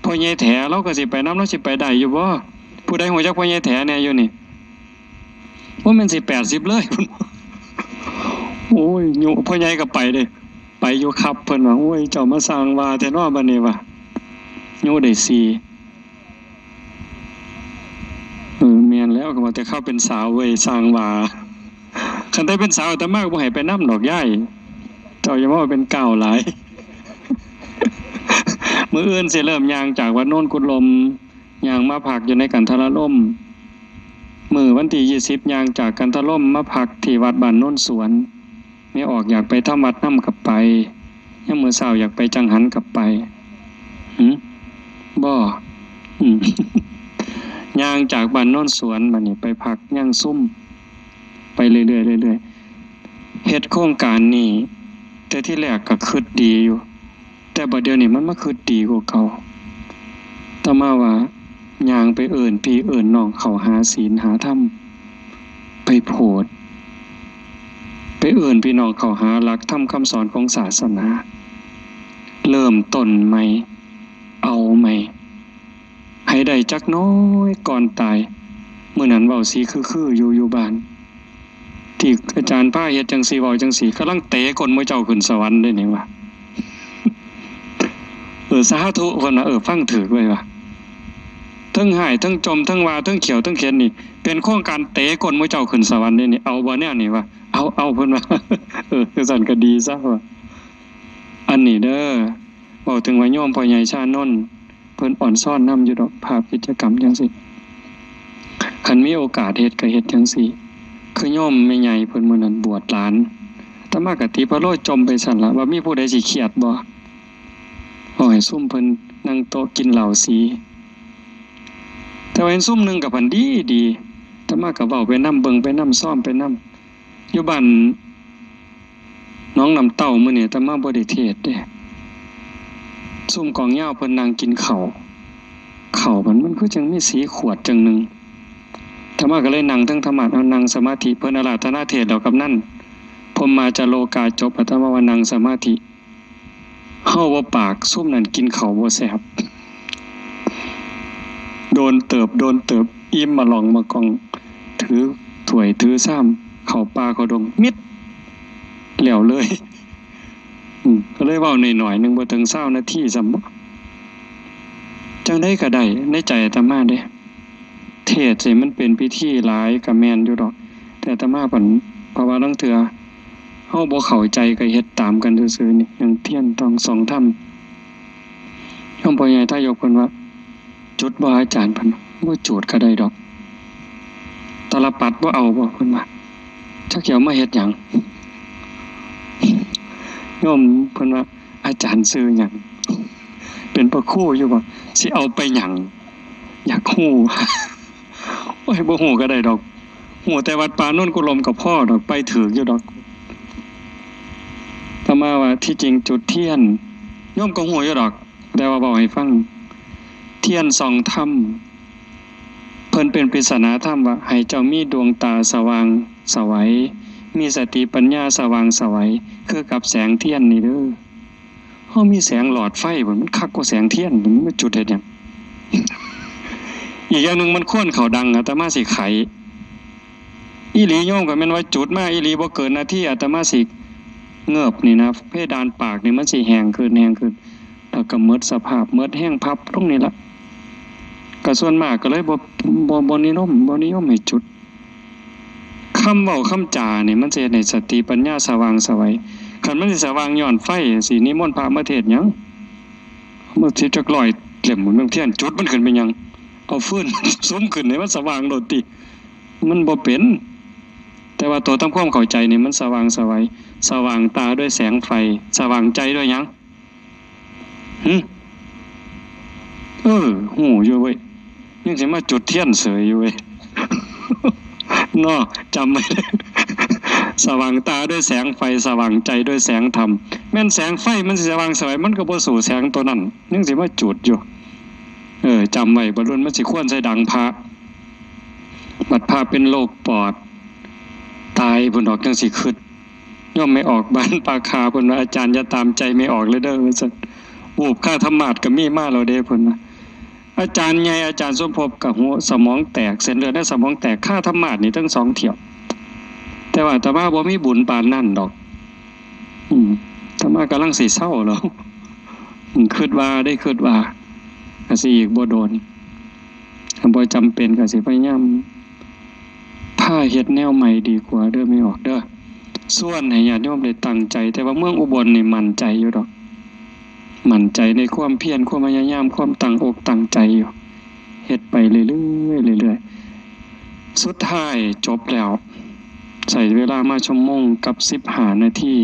พ่อใหญ่แถลาวก็สิไปนำ ลาวสิไปได้อยู่บ่ ผู้ใดฮู้จักพ่อใหญ่แถแหน่อยู่นี่ บ่แม่นสิแปดสิบเลยพุ้น โอ้ย ยุ พ่อใหญ่ก็ไปเด้ ไปอยู่ครับ เพิ่นว่า โอ้ย เจ้ามาสร้างว่าแท้เนาะบัดนี้ว่า ยุได้สี่ เออ แม่นแล้ว ก็ว่าแต่เขาเป็นสาวเว้ย สร้างว่า คันแต่เป็นสาวอาตมาก็บ่ให้ไปนำดอกยาย เจ้าอย่ามาเป็นก้าวหลาย มื้ออื่นสิเริ่มย่างจากวัดโนนกุดลม ย่างมาพักอยู่ในกันทรารม มื้อวันที่ยี่สิบ ย่างจากกันทรารมมาพักที่วัดบ้านโนนสวน แม่ออกอยากไปทำวัดนำก็ไป ยามมื้อเช้าอยากไปจังหันก็ไป หึ บ่ อืม ย่างจากบ้านโนนสวนบัดนี้ไปพักย่างซุ่ม ไปเรื่อยๆเรื่อยๆ เฮ็ดโครงการนี้ แต่ที่แรกก็คิดดีอยู่ แต่บัดเดี๋ยวนี้มันมาคิดดีกว่าเก่า อาตมาว่า ย่างไปเอิ้นพี่เอิ้นน้องเข้าหาศีลหาธรรม ไปโพด ไปเอิ้นพี่น้องเข้าหาหลักธรรมคำสอนของศาสนา เริ่มต้นใหม่ เอาใหม่ ให้ได้จักน้อยก่อนตาย มื้อนั้นเว้าสีคือๆอยู่ อยู่บ้าน ที่อาจารย์พาเฮ็ดจั่งซี้ เว้าจั่งซี้ กำลังเตะก้นหมู่เจ้าขึ้นสวรรค์เด้นี่ว่า เออ สาธุ เพิ่นว่า เออ ฟังถูกเว้ยว่า ทั้งฮ้าย ทั้งจ่ม ทั้งว่า ทั้งเขียว ทั้งเข็ญนี่ เป็นโครงการเตะก้นหมู่เจ้าขึ้นสวรรค์เด้นี่ เอาบ่แนวนี้ว่า เอา เอา เพิ่นว่า เออ จั่งซั้นก็ดีซะว่า อันนี้เด้อ เว้าถึงว่าโยมพ่อใหญ่ชานนท์ เพิ่นอ่อนซ้อนนำอยู่ดอก ภาพกิจกรรมจั่งซี้ คันมีโอกาสเฮ็ดก็เฮ็ดจั่งซี้ คือโยมแม่ใหญ่เพิ่นมื้อนั้นบวชหลาน อาตมากะติพะโลจ่มไปซั้นล่ะ ว่ามีผู้ใดสิเครียดบ่ เอาให้ซุมเพิ่นนั่งโต๊ะกินเหล้าสี แต่ว่าเห็นซุมหนึ่งก็พันดีดี อาตมาก็เว้าไปนำ เบิ่งไปนำ ซ้อมไปนำ อยู่บ้านหนองน้ำเต้ามื้อนี้อาตมาบ่ได้เทศน์เด้ ซุมกองยาวเพิ่นนั่งกินข้าว ข้าวมัน มันคือจั่งมีสีขวดจั่งหนึ่ง อาตมาก็เลยนั่งเทิงธรรมาสน์ เอานั่งสมาธิ เพิ่นอาราธนาเทศน์แล้วกำนัน พรหมาจาโรกาจบ อาตมาว่านั่งสมาธิ เฮาบ่ปาก ซุมนั้นกินข้าวบ่แซ่บ โดนเติบ โดนเติบ อิ่มมาลองมากอง ถือถ้วยถือชาม เข้าป่าเข้าดง มิด แล้วเลย อืม ก็เลยเว้าหน่อยๆหนึ่ง บ่ถึงซาวนาทีซ้ำบ่ จั่งใดก็ได้ ในใจอาตมาเด้ เทศน์นี่มันเป็นพิธีหลายก็แม่นอยู่ดอก แต่อาตมาพัน เพราะว่าลางเทื่อเฮาบ่เข้าใจก็เฮ็ดตามกันซื่อๆนี่ หนึ่งเทียนต้องสองธรรม โยมพ่อใหญ่ทายกเพิ่นว่า จุดบ่อาจารย์ เพิ่น บ่จุดก็ได้ดอก ตาลปัตรบ่เอาบ่ เพิ่นว่า จักสิเอามาเฮ็ดหยัง โยมเพิ่นว่า อาจารย์ชื่อหยัง เป็นพระครูอยู่บ่ สิเอาไปหยัง อยากฮู้ โอ้ย บ่ฮู้ก็ได้ดอก ฮู้แต่วัดป่าโนนกุลมก็พอดอก ไปถืกอยู่ดอก อาตมาว่าที่จริงจุดเทียน โยมก็ฮู้อยู่ดอก แต่ว่าเว้าให้ฟัง เ เทียนส่องธรรม เพิ่นเป็นปริศนาธรรมว่า ให้เจ้ามีดวงตาสว่างไสว มีสติปัญญาสว่างไสว คือกับแสงเทียนนี่เด้อ เฮามีแสงหลอดไฟบ่ มันคักกว่าแสงเทียนบ่ มันมาจุดเฮ็ดหยัง อีกอย่างหนึ่งมันควันเข้าดัง อาตมาสิไข อีหลีโยม ก็แม่นว่าจุดมาอีหลี บ่เกินนาที อาตมาสิเงิบนี่นะ เพดานปากนี่มันสิแห้งขึ้น แห้งขึ้น แล้วก็หมดสภาพ หมดแฮงพับลงนี่ละ ก็ส่วนมากก็เลยบ่ บ่ บ่นิยม บ่นิยมให้จุด คำเว้าคำจานี่มันสิเฮ็ดให้สติปัญญาสว่างไสว คันมันสิสว่างย้อนไฟ สินิมนต์พระมาเทศน์หยัง มาสิจักร้อยเล่ม มันเทียนจุดมันขึ้นเป็นหยัง เอาฟืนสุมขึ้นให้มันสว่างโลดติ มันบ่เป็น แต่ว่าตัวทำความเข้าใจนี่มันสว่างไสว สว่างตาด้วยแสงไฟ สว่างใจด้วยหยัง หึ เออ ฮู้อยู่เว้ย ยังสิมาจุดเทียนเสยอยู่เว้ย เนาะ จำไว้ สว่างตาด้วยแสงไฟ สว่างใจด้วยแสงธรรม แม่นแสงไฟมันสิสว่างไสว มันก็บ่สู้แสงตัวนั้น ยังสิมาจุดอยู่ เออ จำไว้ บ่รุ่นมันสิควันใส่ดังพระ บัดพระเป็นโรคปอด ตายพุ้นดอก จั่งสิคิด โยมแม่ออกบ้านป่าคาเพิ่นว่า อาจารย์อย่าตามใจแม่ออกเลยเด้อ ว่าซั่น วูบคาธรรมาสน์ก็มีมาแล้วเด้เพิ่นว่า อาจารย์ใหญ่อาจารย์สมภพก็หัวสมองแตก เส้นเลือดในสมองแตกคาธรรมาสน์นี่ทั้งสองเที่ยว แต่ว่าอาตมาบ่มีบุญปานนั้นดอก อืม อาตมากำลังสิเซาแล้ว อืม คิดว่าเด้ คิดว่า ก็สิอีกบ่โดน ถ้าบ่จำเป็นก็สิพยายาม พาเฮ็ดแนวใหม่ดีกว่าเด้อแม่ออกเด้อ ชวนให้ญาติโยมได้ตั้งใจ แต่ว่าเมืองอุบลนี่มั่นใจอยู่ดอก มั่นใจในความเพียร ความพยายาม ความตั้งอกตั้งใจอยู่ เฮ็ดไปเรื่อยๆ เรื่อยๆ สุดท้ายจบแล้ว ใช้เวลามาชั่วโมงกับสิบห้านาที